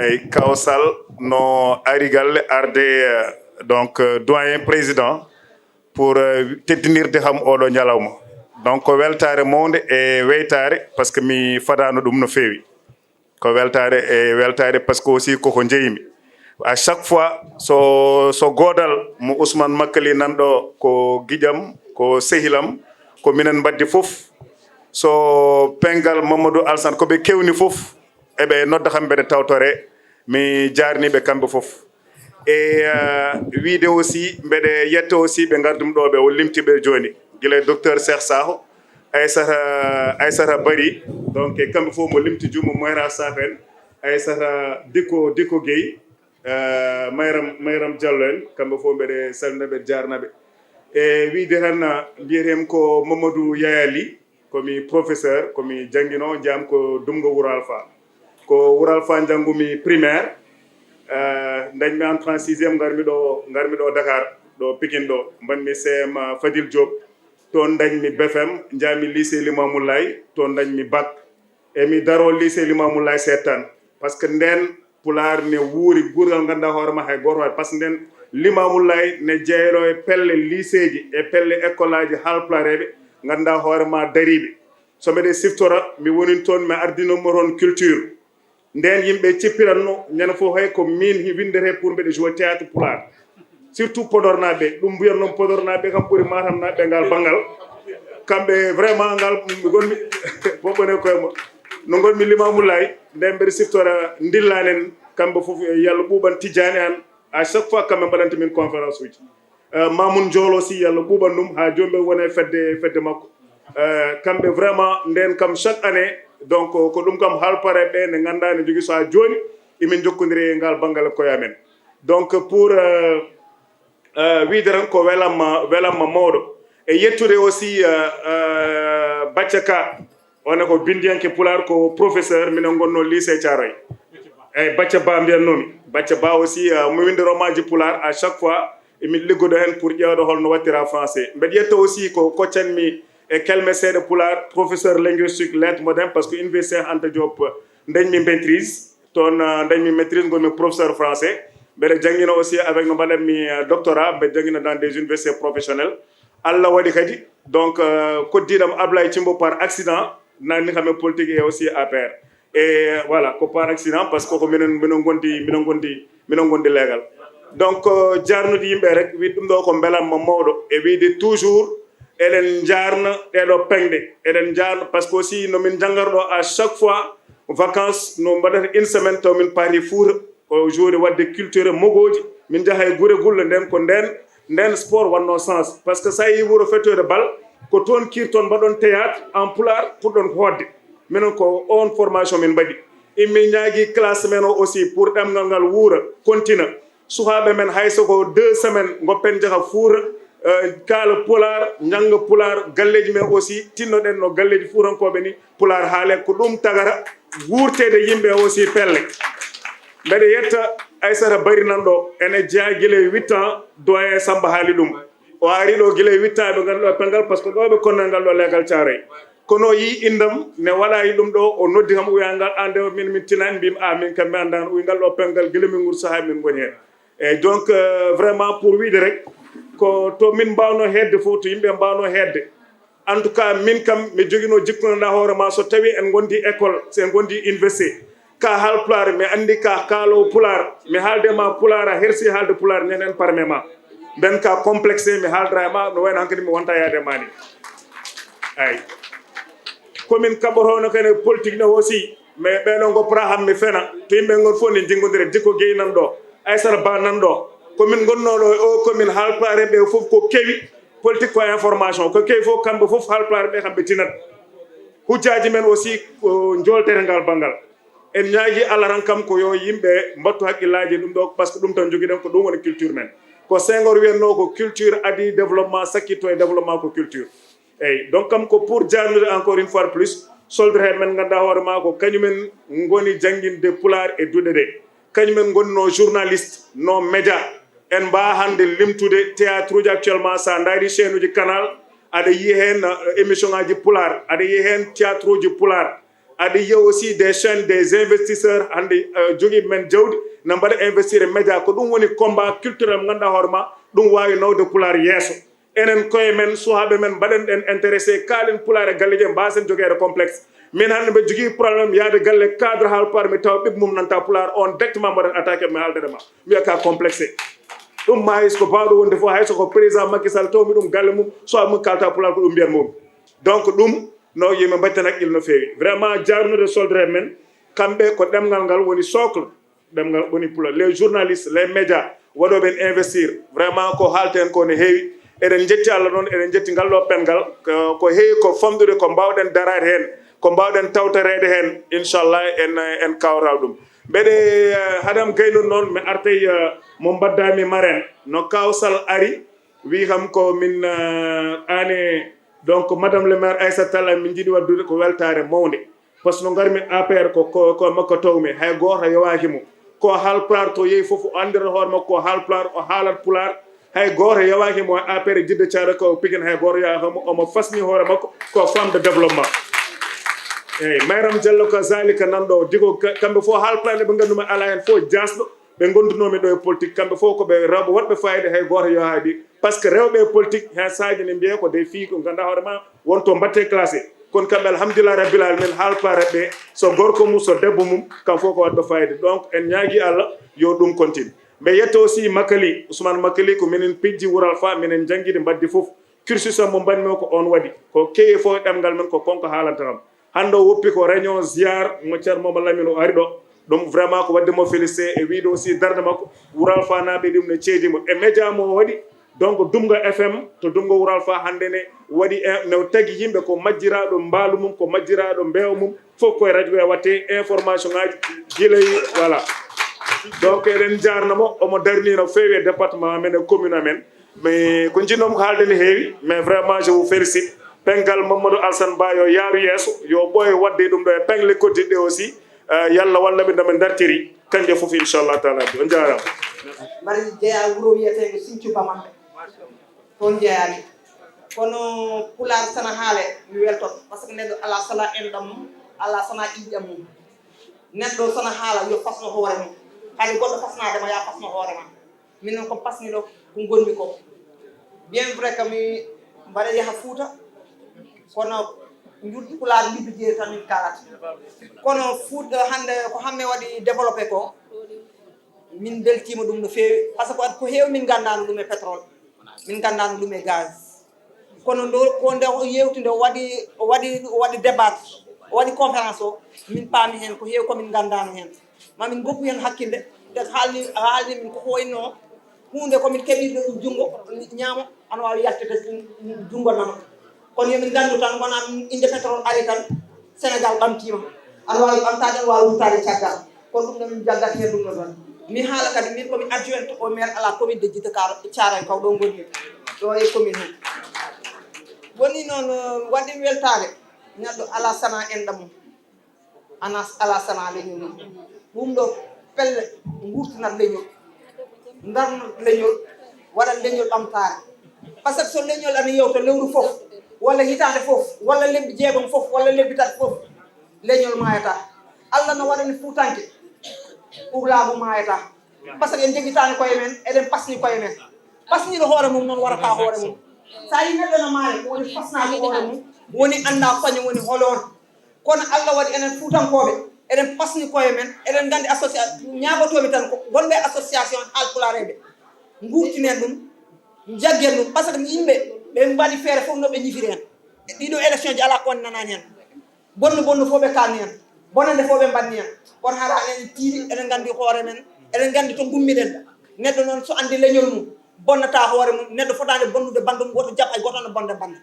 eyi, Kawsal no ari galle arde, eh, donc, eh, doyen président pour, eh, teddinirde kam oɗo ñalawma. Donc, ko weltaare mawnde e weytaare, parce que mi fadaano ɗum no feewi. Ko weltaare e weltaare, parce que aussi koko njeymi. À chaque fois, so, so goodal mo Ousmane Makkali nan ɗo, ko giƴam, ko sehilam, ko minen mbaddi fof. So pengal Mamadou Alsan, ko ɓe kewni fof, eɓe nodda kam mbeɗe tawtore, mi jaarniiɓe kamɓe fof. E, euh, wiide aussi, mbeɗe yetta aussi ɓe ngardum ɗo, ɓe o limti ɓe jooni. Gila e docteur Cheikh Sakho, Aissata, Aissata Bari, donc e kamɓe fof mo limti juumo Moyra Sakho en, Aissata Diko, Diko Gueye, euh, Mayram, Mayram Diallo en, kamɓe fof mbeɗe salmina ɓe, jaarna ɓe. E wiide tan, mbiyeten ko Mamadou Yaya Ly, komi professeur, komi janngino, jam ko Dumgo Wuro Alpha. Ko Wuro Alpha njanngumi primaire, eh, ndañmi entrée en sixième, ngarmi ɗo, ngarmi ɗo Dakar, ɗo Pikine ɗo, mbaɗmi C M A Fadil Diop, toon ndañmi B F M, njaami lycée Limamoulaye, toon ndañmi bac. E mi daro lycée Limamoulaye seeɗa tan, parce que ndeen Pulaar ne wuuri guurgal ngannduɗaa hoore ma hay gooto waɗi, parce que ndeen Limamoulaye ne jeeyro e pelle lycée ji, e pelle école aji haalpulaareeɓe ngannduɗaa hoore ma dariiɓe. So mbeɗe siftora, mi woni toon, mi ardinoo mo toon culture. Ndeen yimɓe cippiranno, ñande fof hay ko miin hi winndetee pour mbeɗe jouer théâtre pulaar. Surtout Podornaaɓe, ɗum mbiyatnoo Podornaaɓe kam ɓuri Matamnaaɓe ngal banngal. Kamɓe vraiment ngal ngonmi, boɓɓone koye mo. No ngonmi Limamoulaye, ndeen mbeɗe siftora Ndillaan en, kamɓe fof, eh, yalla ɓuuɓan Tijjaani Aan. À chaque fois, kamɓe mbaɗanta min conférence uji. Eh, Mamoun Ndiol aussi, yalla ɓuuɓan ɗum, haa jooni mbeɗe wona e fedde, fedde makko. Eh, kamɓe vraiment, ndeen kam chaque année, donc, ko ɗum kam haalpare ɓe nde ngannduɗaa ne njogii so haa jooni, emin njokkondiri e ngal banngal e koye amen. Donc, pour, eh, eh, wiide tan ko welamma, welamma mawɗo. E yettude aussi, eh, eh, Bacca Ka, on ko binndiyanke pulaar, ko professeur, minen ngonnoo lycée Thiaroye. Eyi, Bacca Ba mbiyatnoomi. Bacca Ba aussi, eh, mo winndi romaaji pulaar, à chaque fois, emin liggodo heen pour ƴeewde hol no waɗtira français. Mbeɗa yetta aussi ko koccanmi e kelme seeɗa pulaar, professeur linguistique, lettres modernes, parce que Université Anta Diop ndañmi maîtrise. Toon, ah, ndañmi maîtrise, ngonmi professeur français. Mbeɗa janngina aussi avec no mbaɗatmi, ah, doctorat, mbeɗa janngina dans des universités professionnelles. Allah waɗi kadi, donc, euh, koddiiɗam Ablaye Thimbo par accident, nanni kam e politique et aussi A P R. Et voilà, ko par accident, parce que ko minen, minen ngondi, minen ngondi, minen ngondi leegal. Donc, euh, jaarnude yimɓe rek, wiide ɗum ɗo ko mbelamma mawɗo, e wiide toujours, eɗen njaarna ɗeɗo peŋɗe, eɗen njaarna, parce que aussi no min njanngar ɗo à chaque fois, vacances, no mbaɗata une semaine taw min paari Fuuta, ko jooni waɗde culture mogooji, min njaha e gure gulle, nden ko nden, nden sport wannoo sens. Parce que so a yii wuro fettoyde bal, ko toon kirton mbaɗon théâtre en pulaar, puɗɗon ko hoɗde. Minen ko oon formation min mbaɗi. Immi ñaagi classe men o aussi pour ɗemngal ngal wuura, kontina. Sukaaɓe men hay so ko deux semaines ngoppen njaha Fuuta, eh, kaala pulaar, njannga pulaar, galleeji men aussi, tinnoɗen no galleeji fuutankooɓe ni, pulaar haale, ko ɗum tagata wuurteede yimɓe aussi pelle. Mbeɗa yetta Aissata Bari nan ɗo, ene jeyaa gila e huit ans, doyen Samba haali ɗum. O ari ɗo gila e huit ans, ɓe ngannduɗo penngal, parce que ɗo ɓe konnoo ngal ɗo leegal Caaroy. Kono o yii inndam ne waɗa e ɗum ɗo, o noddi kam, o wiya ngal, "Aan de, min, min tinaani," mbimi, "A, min kam mi anndaano." O wi ngal ɗo penngal, gila min ngursa haa min ngoni heen. Eyyi, donc, euh, vraiment pour wiide rek, ko to min mbawno hedde fof, to yimɓe mbawno hedde. En tout cas, min kam, mi jogino jikkunoɗa hoore ma, so tawi en gondi école, so en gondi université, ka haalpulaar, mi anndi ka kaalowo pulaar, mi haalde ma pulaar, a hersi haalde pulaar, nenen parme ma. Mben ka complexé, mi haaldra e ma, no wayno hankadi mi wonta yaade ma ni. Ay. Komin kaɓotono kene politique ne aussi, mais ɓeɗo ngo Braham mi fena, to yimɓe ngon fof ne jinggodira, Dikko Gueye nan ɗo, Aissata Ba nan ɗo, komin gonno ɗo e o komin haalpare ɓe fof ko kewi, Politique ko information, ko key fof kamɓe fof halpulaar ɓe kamɓe tinat. Hujjaaji men aussi ko njooltere ngal banngal. En ñaagii Allah tan kam ko yo yimɓe mbattu hakkillaaji e ɗum ɗo, parce que ɗum tan njogiɗen, ko ɗum woni culture men. Ko Senghor wiyatnoo ko culture adii développement, sakkitto e développement ko culture. Eyyi, donc kam ko pour jaarnude encore une fois de plus, soldat en men nganndaa hoore maa ko kañumen ngoni jannginde pulaar e duɗe ɗe. Kañumen ngonnoo journaliste, no média. En mbaa hannde limtude théâtre uji actuellement, sa ndaari chaîne uji canal, aɗa yiya heen, euh, émission ngaji pulaar, aɗa yiya heen théâtre uji pulaar, aɗa yiya aussi des chaînes des investisseurs, hannde, euh, jogiiɓe men jawdi, na mbaɗa investir e média. Ko ɗum woni combat culturel mo ngannduɗaa hoore ma, ɗum waawi nawde pulaar yeeso. Enen koye men, suhaaɓe men, mbaɗen ɗen intéressé, kaalen pulaar e galleeji, en mbaasen jogeede complexe. Min hannde mbeɗa jogii problème yahde galle cadre haalpulaar, mi tawa ɓiɓɓe mum nanta pulaar, on directement mbaɗen attaqué, mi haalda e ma, mi wiya ka complexé. Ɗum mayis ko baawɗo wonde fof, hay so ko président Macky Sall tawmi ɗum galle mum, so mum kalta pulaar ko ɗum mbiyan mum. Donc ɗum no yimɓe mbatten hakkille no feewi. Vraiment jaarnude soldat en men, kamɓe ko ɗemngal ngal woni socle. Ɗemngal woni pulaar. Les journalistes, les médias, waɗooɓe en investir. Vraiment ko haalten ko ne heewi. Eɗen njetti Allah noon, eɗen njetti ngal ɗo penngal. Ko, ko heewi ko famɗude, ko mbaawɗen daraade heen, ko mbaawɗen tawtoreede heen. Inchallah en, en kawral ɗum. Mbeɗe, eh, haɗam gaynude noon, mi artay, eh, mo mbaɗdaami marraine. No Kaaw Sall ari, wi kam ko min, eh, aane, donc Madame le maire Aissata Tall, min njiɗi waɗdude ko weltaare mawnde. Par ce que no ngarmi A P R ko, ko, ko makko tawmi, hay gooto yowaaki mo. Ko haalpulaar to yehi fof, o anndira hoore makko ko haalpulaar, o haalat pulaar. Hay gooto yowaaki mo A P R Jidda Caaro ko Pikin, hay gooto yowaaki mo, omo fasni hoore makko ko femme de développement. Eyyi, Mayram Diallo ko zalika nan ɗo, digo ka-, kamɓe fof haalpulaar ɓe nganndu ma alaa heen fof jaasɗo, ɓe ngondunoomi ɗo e politique, kamɓe fof ko ɓe rewɓe woɗɓe fayida, hay gooto yowaaki. Par ce que rewɓe e politique, heen saaji ne mbiyee ko des filles ko ngannduɗaa hoore ma, won to mbaɗte classé. Kono kamɓe, alhamdulillah rabbil alamin, haalpulaar ɓe, so gorko mum, so debbo mum, kam fof ko waɗɗo fayida. Donc, en ñaagii Allah yo ɗum continue. Mbe yetto aussi Makali, Ousmane Makali, ko minen pijji Wural Fa, minen njanngidi mbaddi fof. Cursus am mo mbaɗmi o ko on waɗi. Ko kewi fof e ɗemngal men, ko konko haalanta kam. Hannde o woppi ko réunion ziar mo Ceerno Mama Lamine o ari ɗo. Ɗum vraiment ko waɗde mo félicité e wiide aussi darnde makko. Wural Fanaaɓe ɗum ne ceedi mo. E média mo o waɗi, donc Dumga F M to Dumga Wural Fa hannde ne waɗi, eh, ne tagi yimɓe ko majjiraaɗo mbaalu mum, ko majjiraaɗo mbeewa mum, fof koye radio e watte information ngaji gila e, voilà. Donc eɗen jaarna mo, omo darni no feewi e département amen e commune amen. Mais ko njiɗnoo ko haalde ne heewi, mais vraiment je vous félicite. Penngal Mamadou Alassane Ba yo yaaru yeeso, yo ɓooy waɗde ɗum ɗo e penngle koddiɗe aussi. Eh, yalla walla ɓe ndartiri, kañƴe fof inchallah taala. On jaaraama. Mbaɗa jeyaa wuro wiyeteengo Sinthiou Bamanga. Toon jeyaami. Kono pulaar sana haale, mi weltoto. Par ce que neɗɗo alaa sana enɗam mum, alaa sana ƴiiƴam mum. Neɗɗo sana haala, yo fasno hoore mum. Kadi goɗɗo fasnaade ma, ya fasno hoore ma. Min noon ko pasniɗo ko ngonmi ko. Bien vrai que mi mbaɗa yaha Fuuta, kono njulɗi pulaar njulɗi jeeri tan min kaalata. Kono Fuuta hannde ko hamme waɗi développé ko, min mbeltiima ɗum no feewi. Par ce que ko heewi min nganndaano ɗum e pétrole, min nganndaano ɗum e gaz. Kono ndo, ko nde o yewti nde, o waɗi, o waɗi, o waɗi débat, o waɗi conférence o, min paami heen ko heewi ko min nganndaano heen. Ma min ngoppu heen hakkille, te haalni, haalni min ko wayno huunde ko min keɓi ɗo junngo ñaamo, ana waawi yaltude junngo nano. Kono yo min nganndu tan, wonaa min innde pétrole ari tan, Sénégal ɓamtiima. Ana waawi ɓamtaade, ana waawi ruttaade caggal. Kono ɗum ɗo min jaggata heen ɗum ɗo tan. Mi haala kadi, min ko mi adjointe au maire à la commune de Djiddah Thiaroye Kaw ɗo ngonmi. Ɗo e commune he. Woni noon, waɗi weltaare. Neɗɗo alaa sana enɗam mum. Ana alaa sana leñol mum. Ɗum ɗo pelle ngurtinat leñol. Ndarnat leñol, waɗat leñol ɓamtaare. Par ce que so leñol ana yewta lewru fof, walla hitaande fof, walla lebbi jeegom fof, walla lebbi tati fof, leñol maayata. Allah no waɗani Fuutanke, Pulaagu maayata. Par ce que en jogitaani koye men, eɗen pasni koye men. Pasniiɗo hoore mum noon warata hoore mum. So a yii neɗɗo no maaya, ko woni fasnaade hoore mum, woni annda kañum woni holoon. Kono Allah waɗi enen Fuutankooɓe, eɗen pasni koye men, eɗen nganndi association, ñaagotoomi tan ko wonɓe association haalpulaareeɓe, nguurtinen ɗum, njaggen ɗum, par ce que yimɓe ɓe mbaɗi feere fof no ɓe ñifiri heen. E ɗiɗo élection ji alaa ko woni nanaani heen. Bonno bonno fof ɓe kaalni heen, bonande fof ɓe mbaɗni heen. Kono hara eɗen tiiɗi, eɗen nganndi hoore men, eɗen nganndi to ngummiɗen. Neɗɗo noon so anndi leñol mum, Bonnata hoore mum. Neɗɗo fotaani bonnude banndum, woto jaɓ hay gooto no bonde bannde.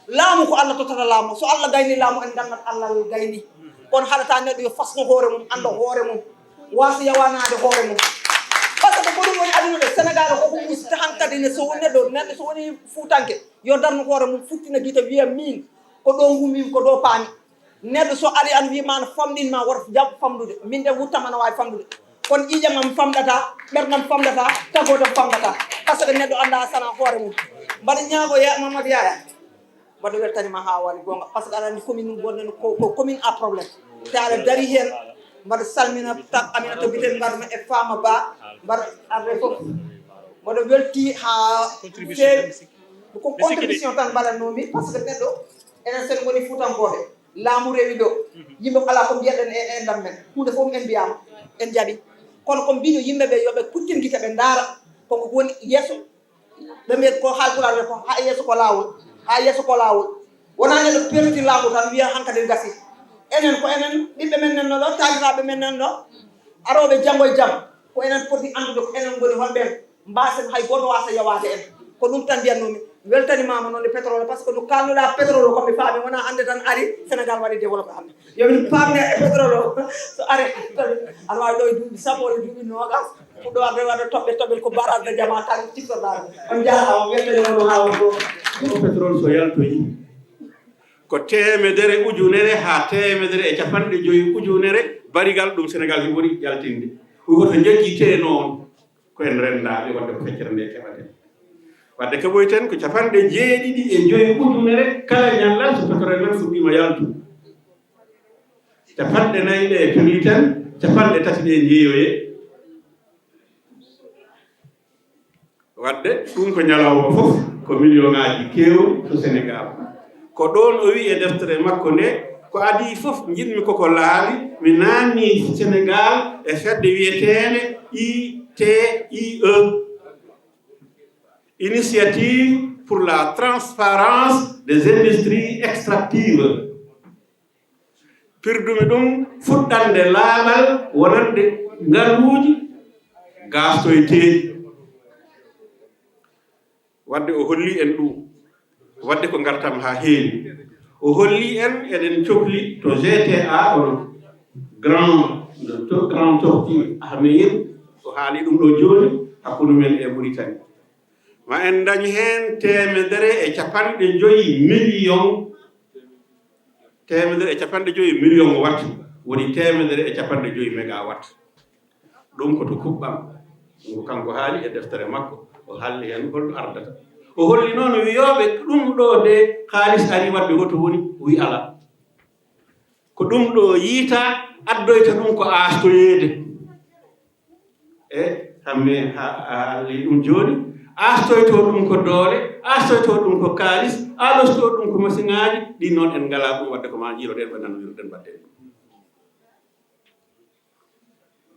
Laamu ko Allah tottata laamu. So Allah gayni laamu, en nganndat Allah gayni. Kono haɗata neɗɗo yo fasno hoore mum, annda hoore mum, waasa yawanaade hoore mum. Parce que ko ɗum woni aduna ɗo, Sénégal ko ko usta hankadi ne, so woni neɗɗo, neɗɗo so woni fuutanke, yo darnu hoore mum, futtina gite, wiya min ko ɗo ngummi, ko ɗo paami. Neɗɗo so ari an wiima no famɗin ma, woto jaɓ famɗude. Min de wuttama no waawi famɗude. Kono ƴiiƴam am famɗata, ɓerdam famɗata, tagodam famɗata. Parce que neɗɗo annda sana hoore mum. Mbaɗa ñaago ya Mamadou Yaya. Mbaɗa weltanima ha waali goonga. Parce que aɗa anndi commune mum wonde ko, ko commune à problème. Te aɗa dari heen. Mbaɗa salmina tak Aminata Bitel mbarma e Fama Ba. Mbaɗa arde fof. Mbaɗa welti ha feewi. Ko contribution tan mbaɗatnomi, parce que neɗɗo enen sen ngoni fuutankooɓe. Laamu rewi ɗo. Yimɓe ko alaa ko mbiyaɗen e, e ndam men. Huunde fof en mbiyama, en jaɓi. Kono ko mbiɗo yimɓe ɓe yo ɓe kuttin gite ɓe ndaara. Koko woni yeeso. Ɓe mbiya ko haalpulaar ɓe ko ha yeeso ko laawol. Ha yeeso ko laawol. Wonaa neɗɗo perti laamu tan wiya hankadi gasi. Enen ko enen ɓiɓɓe men nan ɗo, taaniraaɓe men nan ɗo. Arooɓe janngo e jam. Ko enen poti anndude ko enen ngoni honɓe. Mbaasen hay gooto waasa yawaade en. Ko ɗum tan mbiyatnoomi. Weltanimaama noon e pétrole, parce que no kaalnoɗaa pétrole o, ko mi faami, wonaa hannde tan ari, Sénégal waɗi développé hannde. Yo min paamne e pétrole o, so ari tan, aɗa waawi ɗo e duuɓi sappo walla duuɓi noogas, fuɗɗo arde waɗa toɓɓe toɓɓe, ko barrage de Diama tan ciftoɗaa. On njaaraama, on weltaniima no haa won ɗo. Ko pétrole so yaltoyi, ko teemedere ujunere haa teemedere e capanɗe joyi ujunere barigal ɗum Sénégal heɓori yaltinde. Ko woto njejjitee noon. Ko en renndaaɓe, wadde ko feccere nde keɓaten. Wadde keɓoyten ko capanɗe jeeɗiɗi e joyi ujunere kala ñallal, so pétrole men fuɗɗiima yaltu. Capanɗe nayi ɗe pirliten, capanɗe tati ɗe njeeyoye. Wadde ɗum ko ñalawma fof ko million ŋaaji keewɗi to Sénégal. Ko ɗoon o wi'i e deftere makko nde, ko adii fof njiɗmi koko laaɓi, mi naamni Sénégal e fedde wiyeteende I T I E, Initiative pour la Transparence des Industries Extractives. Pirdu mi ɗum fuɗɗande laaɓal wonande ngaluuji gaastoyteeɗi. Wadde o holli en ɗum. Wadde ko ngartam haa heewi. O holli en eɗen cokli to G T A, on grand, to grand tortue Ahmeyim, o haali ɗum ɗo jooni hakkunde men e Mauritanie. Ma en ndañ heen teemedere e capanɗe joyi million, teemedere e capanɗe joyi million watt, woni teemedere e capanɗe joyi mégawatt. Ɗum ko to kuɓɓam. Ɗum ko kanko haali e deftere makko, o haalni heen holɗo ardata. O holli noon wiyooɓe ɗum ɗo de kaalis ari wadde hoto woni, o wi alaa. Ko ɗum ɗo yiyta addoyta ɗum ko aastoyeede. E hamme ha, a haalni ɗum jooni, aastoyto ɗum ko doole, aastoyto ɗum ko kaalis, aastoyto ɗum ko masiŋaaji, ɗin noon en ngalaa ɗum, wadde ko ma jiiloɗen, ko nanodirɗen, mbaɗden ɗum.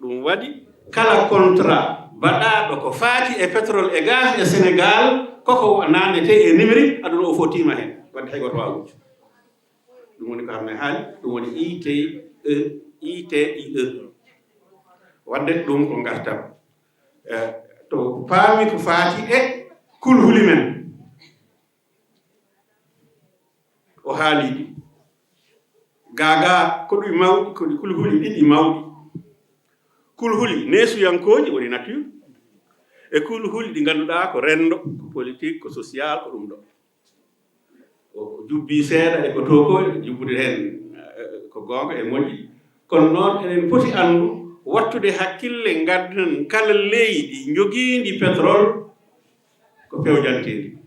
Ɗum waɗi kala contrat baɗaaɗo ko faati e pétrole e gaz e Sénégal, koko naamnetee e numérique, aduna o fof tiima heen, wadde hay gooto waawaa wujju. Ɗum woni ko hamme haali, ɗum woni I T E, I T I E. Wadde ɗum ko ngartam. Eh, to paami ko faati e kulhuli men. O haali ɗi. Gaagaa ko ɗi mawɗi, ko ɗi kulhuli ɗiɗi mawɗi. Kulhuli neesuyankooji woni nature, e kulhuli ɗi ngannduɗaa ko renndo, ko politique, ko social, ko ɗum ɗo. O jubbii seeɗa e ko too ko jubbude heen, eh, ko goonga e moƴƴi. Kono noon eɗen poti anndu, wattude hakkille, ngadden kala leydi njogiindi pétrole ko fewjanteeɗi.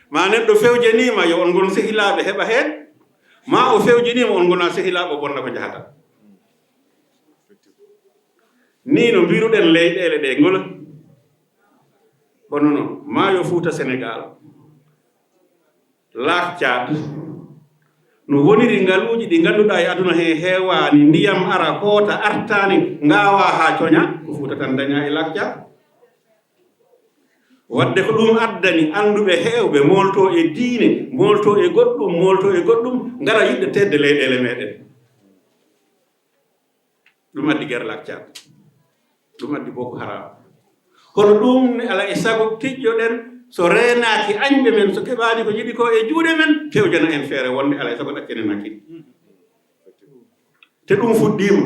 Ma neɗɗo fewjaniima yo on ngon sehilaaɓe heɓa heen, ma o fewjaniima on ngona sehilaaɓe o bonna ko njahata. Nii no mbiruɗen leyɗeele ɗe ngola. Kono noon, maayo Fuuta Sénégal, Lac Tchad, no woniri ngaluuji ɗi ngannduɗaa e aduna he heewaani, ndiyam ara hoota artaani, ngaawa haa coña, ko Fuuta tan dañaa e Lac Tchad. Wadde ko ɗum addani annduɓe heewɓe moolto e diine, moolto e goɗɗum, moolto e goɗɗum, ngara yiɗde teetde leyɗeele meeɗen. Ɗum addi guerre Lac Tchad. Ɗum addi Boko Haram. Kono ɗum ne, alaa e sago, tijjoɗen, so reenaaki añɓe men, so keɓaani ko yiɗi ko e juuɗe men, fewjana en feere wonde alaa e sago ɗaccenen hakkille. Te ɗum fuɗɗiima.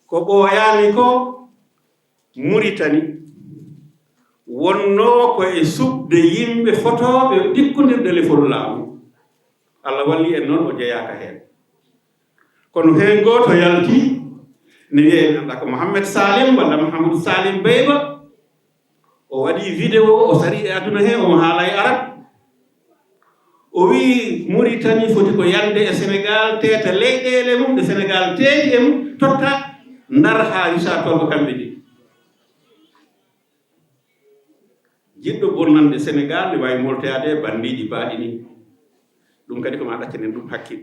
Ko ɓooyaani ko, Muritani wonnoo ko e suɓde yimɓe fotooɓe jikkondirde lefol laamu. Allah walli en noon, o jeyaaka heen. Kono heen gooto yalti, ne wiyee, mi anndaa ko Mohamed Salim walla Mahamadou Salim Beyba. O waɗi vidéo, o sari e aduna he, omo haala e arab. O wiyi Mauritanie foti ko yande e Sénégal, teeta leyɗeele mum ɗe Sénégal teeti e mum, totta Ndar haa Richard Toll ko kamɓe ɗiɗi. Jiɗɗo bonnande Sénégal ne waawi moltoyaade e banndiiji baaɗi nii. Ɗum kadi ko ma ɗaccanen ɗum hakkil.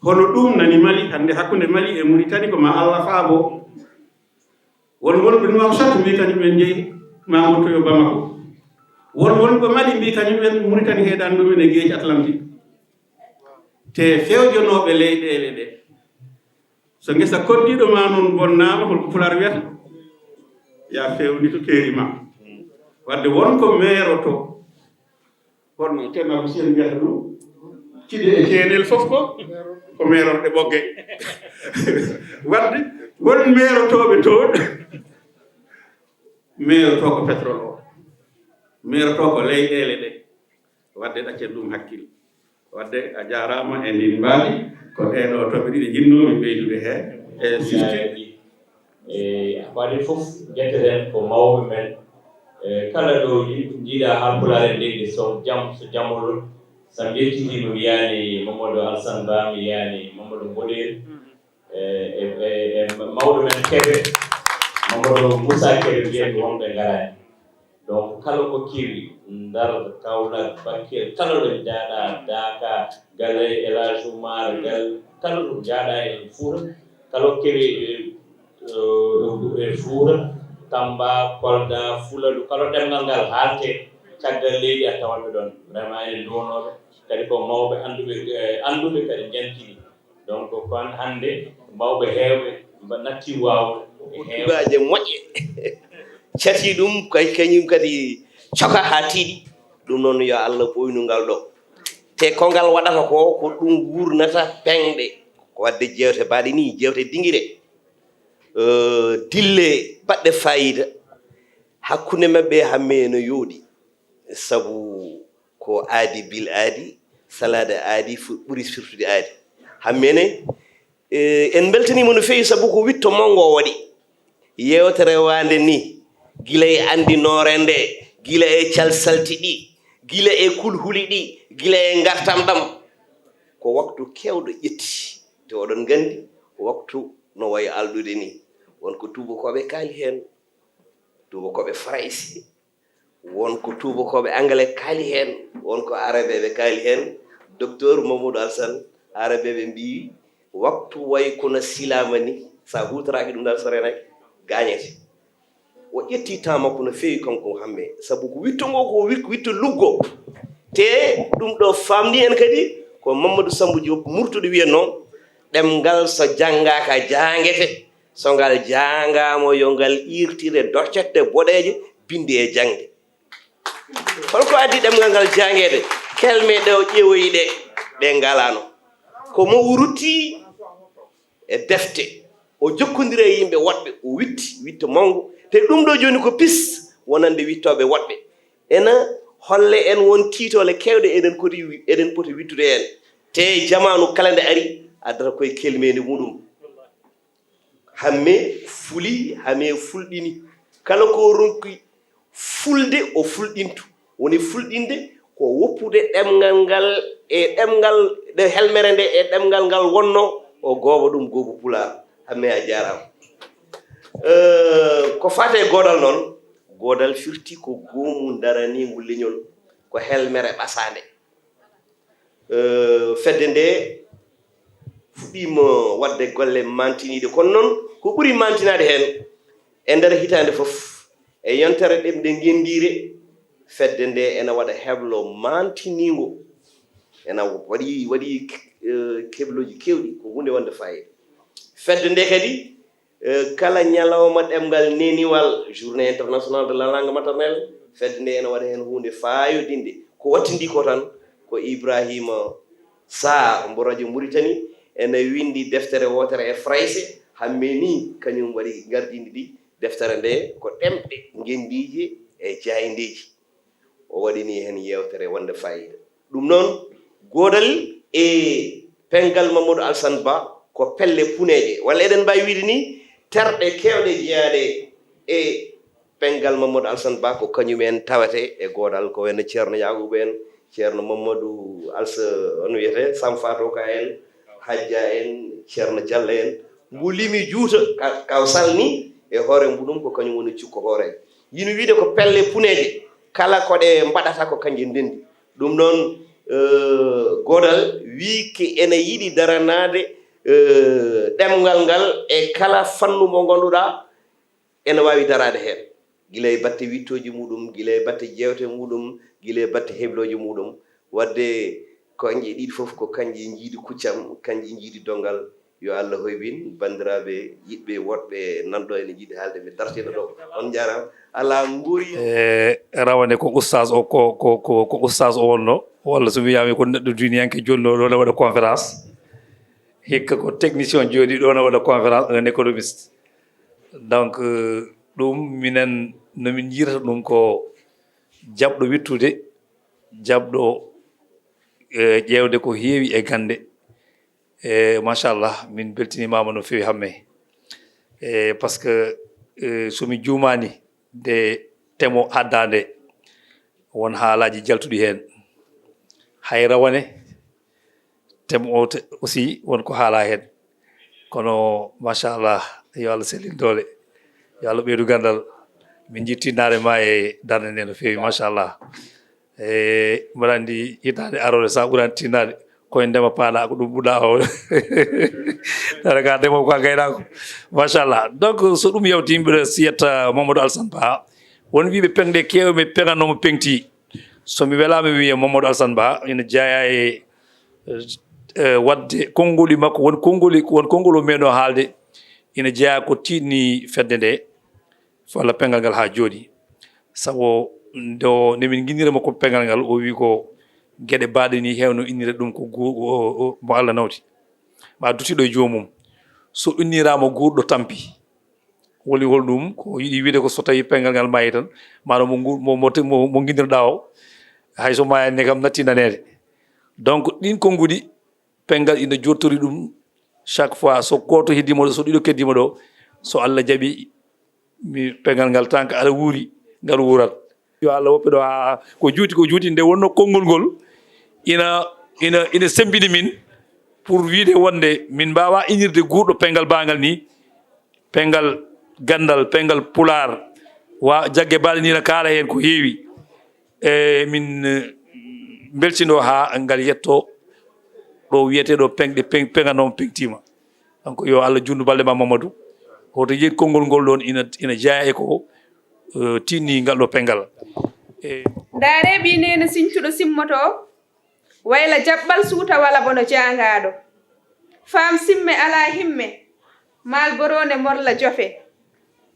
Hono ɗum nani Mali, hannde hakkunde Mali e Mauritanie ko ma Allah faabo. Won wonɓe Nouakchott mbii kañum en njeyi ma ngottoyo Bamako. Won wonɓe Mali mbii kañum en Mauritanie heedani ɗum en e geeci Atlantique. Te fewjonooɓe leyɗeele ɗe, so ngesa koddiiɗo ma noon bonnaama, holko Pulaar wiyata? Ya fewnito keeri ma. Wadde won ko meeroto. Kono Ceerno Abdou Seen mbiyata ɗum, cide e ceenel fof ko, ko meerorɗe ɓogge. Wadde won meerotooɓe toon, meerotoo ko pétrole o, meerotoo ko leyɗeele ɗe. Wadde ɗaccen ɗum hakkil. Wadde a jaaraama e ndin mbaadi, ko ɗee ɗoo toɓɓe ɗiɗi njinnoomi ɓeydude heen. E sifti. E, ko adii fof, njetteten ko mawɓe men. E, kala ɗo yimɓe njiiɗa Haalpulaar en ndendi, so jam, so jamolol, so mi yettidiima, mi yaani Mamadou Alassane Ba, mi yaani Mamadou Mboɗeeri, e, e, e, e mawɗo men Kebe, Mamadou Moussa Kebe, mbiyen ko wonɓe ngaraani. Donc, kala ko kewi, Ndar, Kaolack, Bakel, kala ɗo njaaɗa, Daaka, galle El Hadj Oumar, gal, kala ɗo njaaɗa e Fuuta, kala ko kewi, eh, eh, e Fuuta, Tamba, Kolda, Fuladu, kala ɗemngal ngal haalte, caggal leydi a tawat ɓe ɗon. Vraiment, ene nduwonooɓe, kadi ko mawɓe annduɓe, eh, annduɓe kadi njantiɗi. Donc, ko an hannde mawɓe heewɓe mba-, natti waawde e heewɓe. Tubaaje moƴƴe. Cati ɗum, kay kañum kadi coka haa tiiɗi. Ɗum noon, yo Allah ɓoynu ngal ɗo. Te ko ngal waɗata ko, ko ɗum wurnata peŋɗe. Ko waɗde jeewte mbaɗe ni, jeewte dingire. Eh, dille baɗɗe faayiida hakkunde maɓɓe, hamme no yooɗi. Sabu ko aadi bil aadi, salaade aadi, fu-, ɓuri firtude aadi. Hammene, eh, en mbeltaniima no feewi sabu ko witto mawngo o waɗi. Yeewtere waande ni, gila e anndinoore nde, gila e calsalti ɗi, gila e kulhuli ɗi, gila e ngartam ɗam. Ko waktu keewɗo ƴetti. Te oɗon nganndi, ko waktu no wayi alɗude ni. Won ko tuubakooɓe kaali heen, tuubakooɓe Farayse, won ko tuubakooɓe Angale kaali heen, won ko Arabeeɓe kaali heen. Docteur Mamadou Alassane, Arabeeɓe mbii, waktu way kono silaama ni, so a huutoraaki ɗum tan, so reenaaki, gaañete. O ƴetti temps makko no feewi, kanko Hamme, sabu ko witto ngo ko wi-, witto luggo. Te ɗum ɗo faamni en kadi ko Mamadou Samba Diop Murtuɗo wiyatnoo, ɗemngal so janngaaka jaangete, so ngal jaangaama yo ngal iirtire doccette boɗeeje, binndi e jaŋde. Holko addi ɗemngal ngal jaangeede? Kelme ɗe o ƴeewoyi ɗe, ɗe ngalaano. Ko mo o rutti e defte, o jokkondiri e yimɓe woɗɓe, o witti, witto mawngo. Te ɗum ɗo jooni ko pis wonande wittooɓe woɗɓe. Ena holle en won tiitoole keewɗe eɗen poti wi-, eɗen poti wittude heen. Te jamaanu kala nde ari, addata koye kelmeende muɗum. Hamme fuli, Hamme fulɗini. Kala ko ronki fulde, o fulɗintu. Woni fulɗinde ko woppude ɗemngal ngal e ɗemngal, ɗe helmere nde e ɗemngal ngal wonno, o gooba ɗum goobu Pulaar. Hamme, a jaaraama. Eh, ko faate goodal noon, goodal firti ko goomu daraniingu leñol, ko helmere ɓasaande. Eh, fedde nde fuɗɗiima waɗde golle mantiniiɗe, kono noon ko ɓuri mantinaade heen, e nder hitaande fof, e yontere ɗemɗe ngenndiire, fedde nde ena waɗa heblo mantiniingo, ena waɗi, waɗi, eh, heblooji keewɗi, ko huunde wonde faayiida. Fedde nde kadi Eh, kala ñalawma ɗemngal neniwal, journée internationale de la langue maternelle, fedde nde ene waɗa heen huunde faayodinde. Ko wattindi ko tan ko Ibrahima Sarr mbo rajo Mauritanie ene winndi deftere wootere e Farayse, hamme ni kañum waɗi ngardindi ɗi. Deftere nde ko ɗemɗe ngenndiije e jaayndeeji. O waɗini heen yeewtere wonde faayiida. Ɗum noon, goodal e penngal Mamadou Alassane Ba ko pelle puneeje. Walla eɗen mbaawi wiyde ni, terɗe keewɗe jeyaaɗe e penngal Mamadou Alassane Ba ko kañum en tawete e goodal, ko wayno Ceerno Yaakuba en, Ceerno Mamadou Alsa, on wiyete Sam Fatou Ka en, Hajja en, Ceerno Diallo en. Mbo limi juuta ka, kaw salni e hoore muɗum ko kañum woni cukko hoore. Yino wiide ko pelle puneeje, kala ko ɗe mbaɗata ko kañƴe ndenndi. Ɗum noon, eh, goodal wii ki ene yiɗi daranaade, eh, ɗemngal ngal e kala fannu mo ngannduɗaa ene waawi daraade heen. Gila e batte wittooji muɗum, gila e batte jeewte muɗum, gila e batte heblooji muɗum. Waɗde ko kañƴe ɗiɗi fof ko kañƴe njiidi kuccam, kañƴe njiidi donngal. Yo Allah hoybin banndiraaɓe yiɗɓe woɗɓe nanɗo ene njiɗi haalde mi dartina ɗo. On njaaraama. Alaa nguuri. E rawane ko oustaz o, ko, ko, ko, ko oustaz o wonno, walla so wiyaama ko neɗɗo duniyanke jolno ɗo ne waɗa conférence. Hikka ko technicien jooɗi ɗo ne waɗa conférence, un économiste. Donc, euh, ɗum minen no min njirata ɗum ko jaɓɗo wittude, jaɓɗo, eh, ƴeewde ko heewi e gannde. E machallah, min mbeltinimaama no feewi hamme. E parce que, eh, so mi juumaani, nde temo addaande, won haalaaji jaltuɗi heen. Hay rawane, temo o te-, aussi won ko haalaa heen. Kono machallah, yo Allah sellin doole, yo Allah ɓeydu ganndal. Min njiɗ tinnaare ma e darnde nde no feewi, machallah. E mbaɗa anndi hitaande aroore, so a ɓuraani tinnaade, koye ndema paaɗa, ko ɗum ɓuɗa o. Tara ka ndema ko a gaynaako. Machallah. Donc, so ɗum yawti, mbiɗa siyata Mamadou Alassane Ba. Won wiiɓe peŋɗe keewɓe peŋanoomo peŋti. So mi welaama wiye Mamadou Alassane Ba, ina jeyaa e, e, waɗde konngoli makko, won konngoli, won konngol o meeɗo haalde, ina jeyaa ko tiiɗni fedde nde, walla peŋgal ngal haa jooɗi. Sabu ndo, nde min nginnira mo ko peŋgal ngal, o wi ko geɗe baaɗe ni heewno innire ɗum ko gu-, o, o, mo Allah nawti. Ma dutiɗo e joomum. So inniraama guurɗo tampi. Woni hol ɗum? Ko yiɗi wiide ko so tawi peŋgal ngal maayi tan, maanaam mo ngu-, mo, mo, mo, mo nginndirɗaa o, hay so maayanne kam natti naneede. Donc, ɗin konnguɗi, peŋgal ina jottori ɗum. Chaque fois, so gooto heddiima ɗo, so ɗiɗo keddiima ɗo, so Allah jaɓi, mi, peŋgal ngal tan ko aɗa wuuri, ngal wuurat. Yo Allah woppe ɗo haa ko juuti, ko juuti. Nde wonno konngol ngol ina, ina, ina sembini min pour wiide wonde min mbaawa inirde guurɗo peŋgal baagal ni, peŋgal ganndal, peŋgal pulaar, wa jagge baaɗe ni na kaala heen ko heewi. E min, eh, mbeltino haa ngal yetto ɗo wiyetee ɗo peŋɗe peŋ-, peŋanoomo peŋtiima. Donc, yo Allah juutnu balɗe ma, Mamadou. Hoto yeeɗ konngol ngol ɗoon ina, ina jeyaa e ko, eh, tiiɗni ngal ɗo peŋgal. E Ndaaree ɓii neene siñcuɗo simmoto, wayla jaɓɓal suuta wala bono jaangaaɗo. Faam simme alaa himme, maal boroonde morla jofe.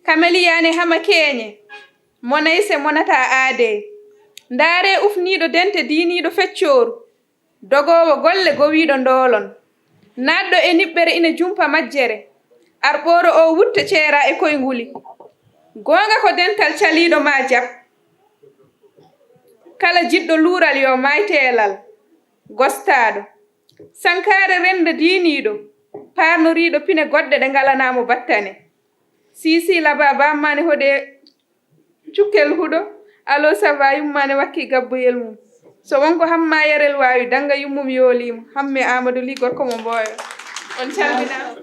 Kameliyaane hama keeñe, monayse monata aadee. Ndaaree ufniiɗo dente diiniiɗo feccooru, dogoowo golle gowiiɗo ndoolon. Naatɗo e niɓɓere ina jumpa majjere, arɓooro o wutta ceera e koynguli. Goonga ko dental caliiɗo ma jaɓ. Kala jiɗɗo luural yo maay teelal, gostaaɗo. Sankaare rennda diiniiɗo, paarnoriiɗo pine goɗɗe ɗe ngalanaamo battane. Sii sii laba bammaane hoɗe cukkel huɗo, aloo saba yummaane wakki gabboyel mum. So won ko hamma yarel waawi, dannga yummum yooliima. Hamme Amadou Ly gorko mo Mbooyo. On calminaama.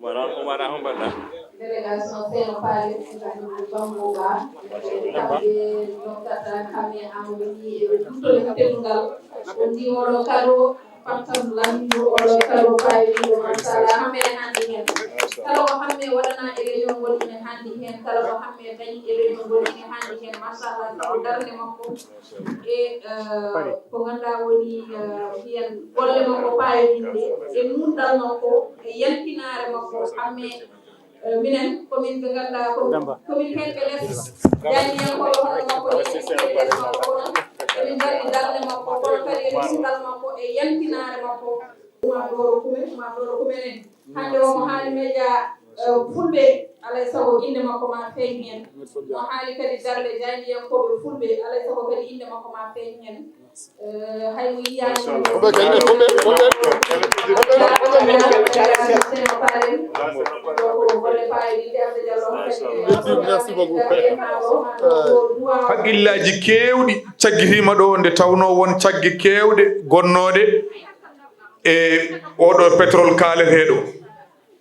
Voilà, on va la, on va la. Délégation Seeno Faale, Bambo Ba, kamɓe doktata, kamɓe Amadou Ly, e ɓe duttore ko teddungal. On ndi oɗo kado, pattam lanndo oɗo kado, faawiɗo, machallah, kamɓe hannde heen. Kala ko hamme waɗanaa e région ngol ine haandi heen, kala ko hamme dañi e région ngol ine haandi heen, machallah, sabu darnde makko e, eh, ko ngannduɗaa woni, eh, mbiyen golle makko paayodinɗe e nuunɗal makko e yaltinaare makko. Hamme, eh, minen komin ɓe ngannduɗaa ko, komin heɓɓe les jaañiyankooɓe hono makko ni, les makko kono emin ngardi darnde makko kono kadi e nuunɗal makko e yaltinaare makko. Umar Doro Kume, Umar Doro Kume en. Hannde o mo haali media, eh, fulɓe, alay sago innde makko ma feeñ heen. Mo haali kadi darnde jaayndiyankooɓe fulɓe, alay sago kadi innde makko ma feeñ heen. Eh, hay mo yiyaani mo. Merci beaucoup. Haqqillaaji keewɗi caggitiima ɗo, nde tawnoo won cagge keewɗe gonnooɗe e oɗo pétrole kaaleteeɗo.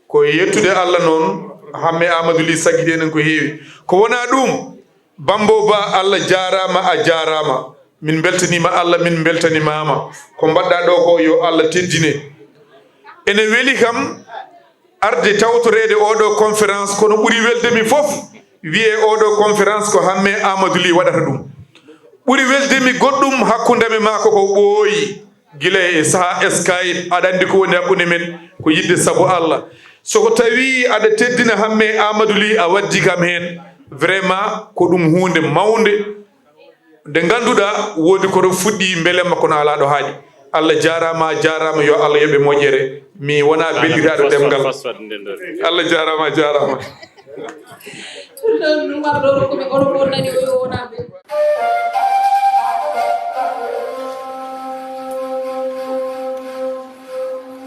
Ko yettude Allah noon, Hamme Amadou Ly saggiti enen ko heewi. Ko wonaa ɗum, Bambo Ba, Allah jaaraama, a jaaraama. Min mbeltaniima Allah, min mbeltanimaama. Ko mbaɗɗaa ɗo ko yo Allah teddine. Ene weli kam arde tawtoreede oɗo conférence, kono ɓuri welde mi fof, wiyee oɗo conférence ko Hamme Amadou Ly waɗata ɗum. Ɓuri welde mi goɗɗum hakkunde mi maa ko ko ɓooyi. Gila e saha Skype, aɗa anndi ko woni hakkunde men, ko yiɗde sabu Allah. So ko tawi aɗa teddina Hamme Amadou Ly, a waddi kam heen, vraiment ko ɗum huunde mawnde, nde ngannduɗaa woodi ko ɗo fuɗɗi mbelemma kono alaa ɗo haaɗi. Allah jaaraama, jaaraama, yo Allah yoɓe moƴƴere. Mi wonaa bellitaaɗo ɗemngal. Allah jaaraama, jaaraama. Ɗum ɗon Umar Doro Kume, oɗo fof nani o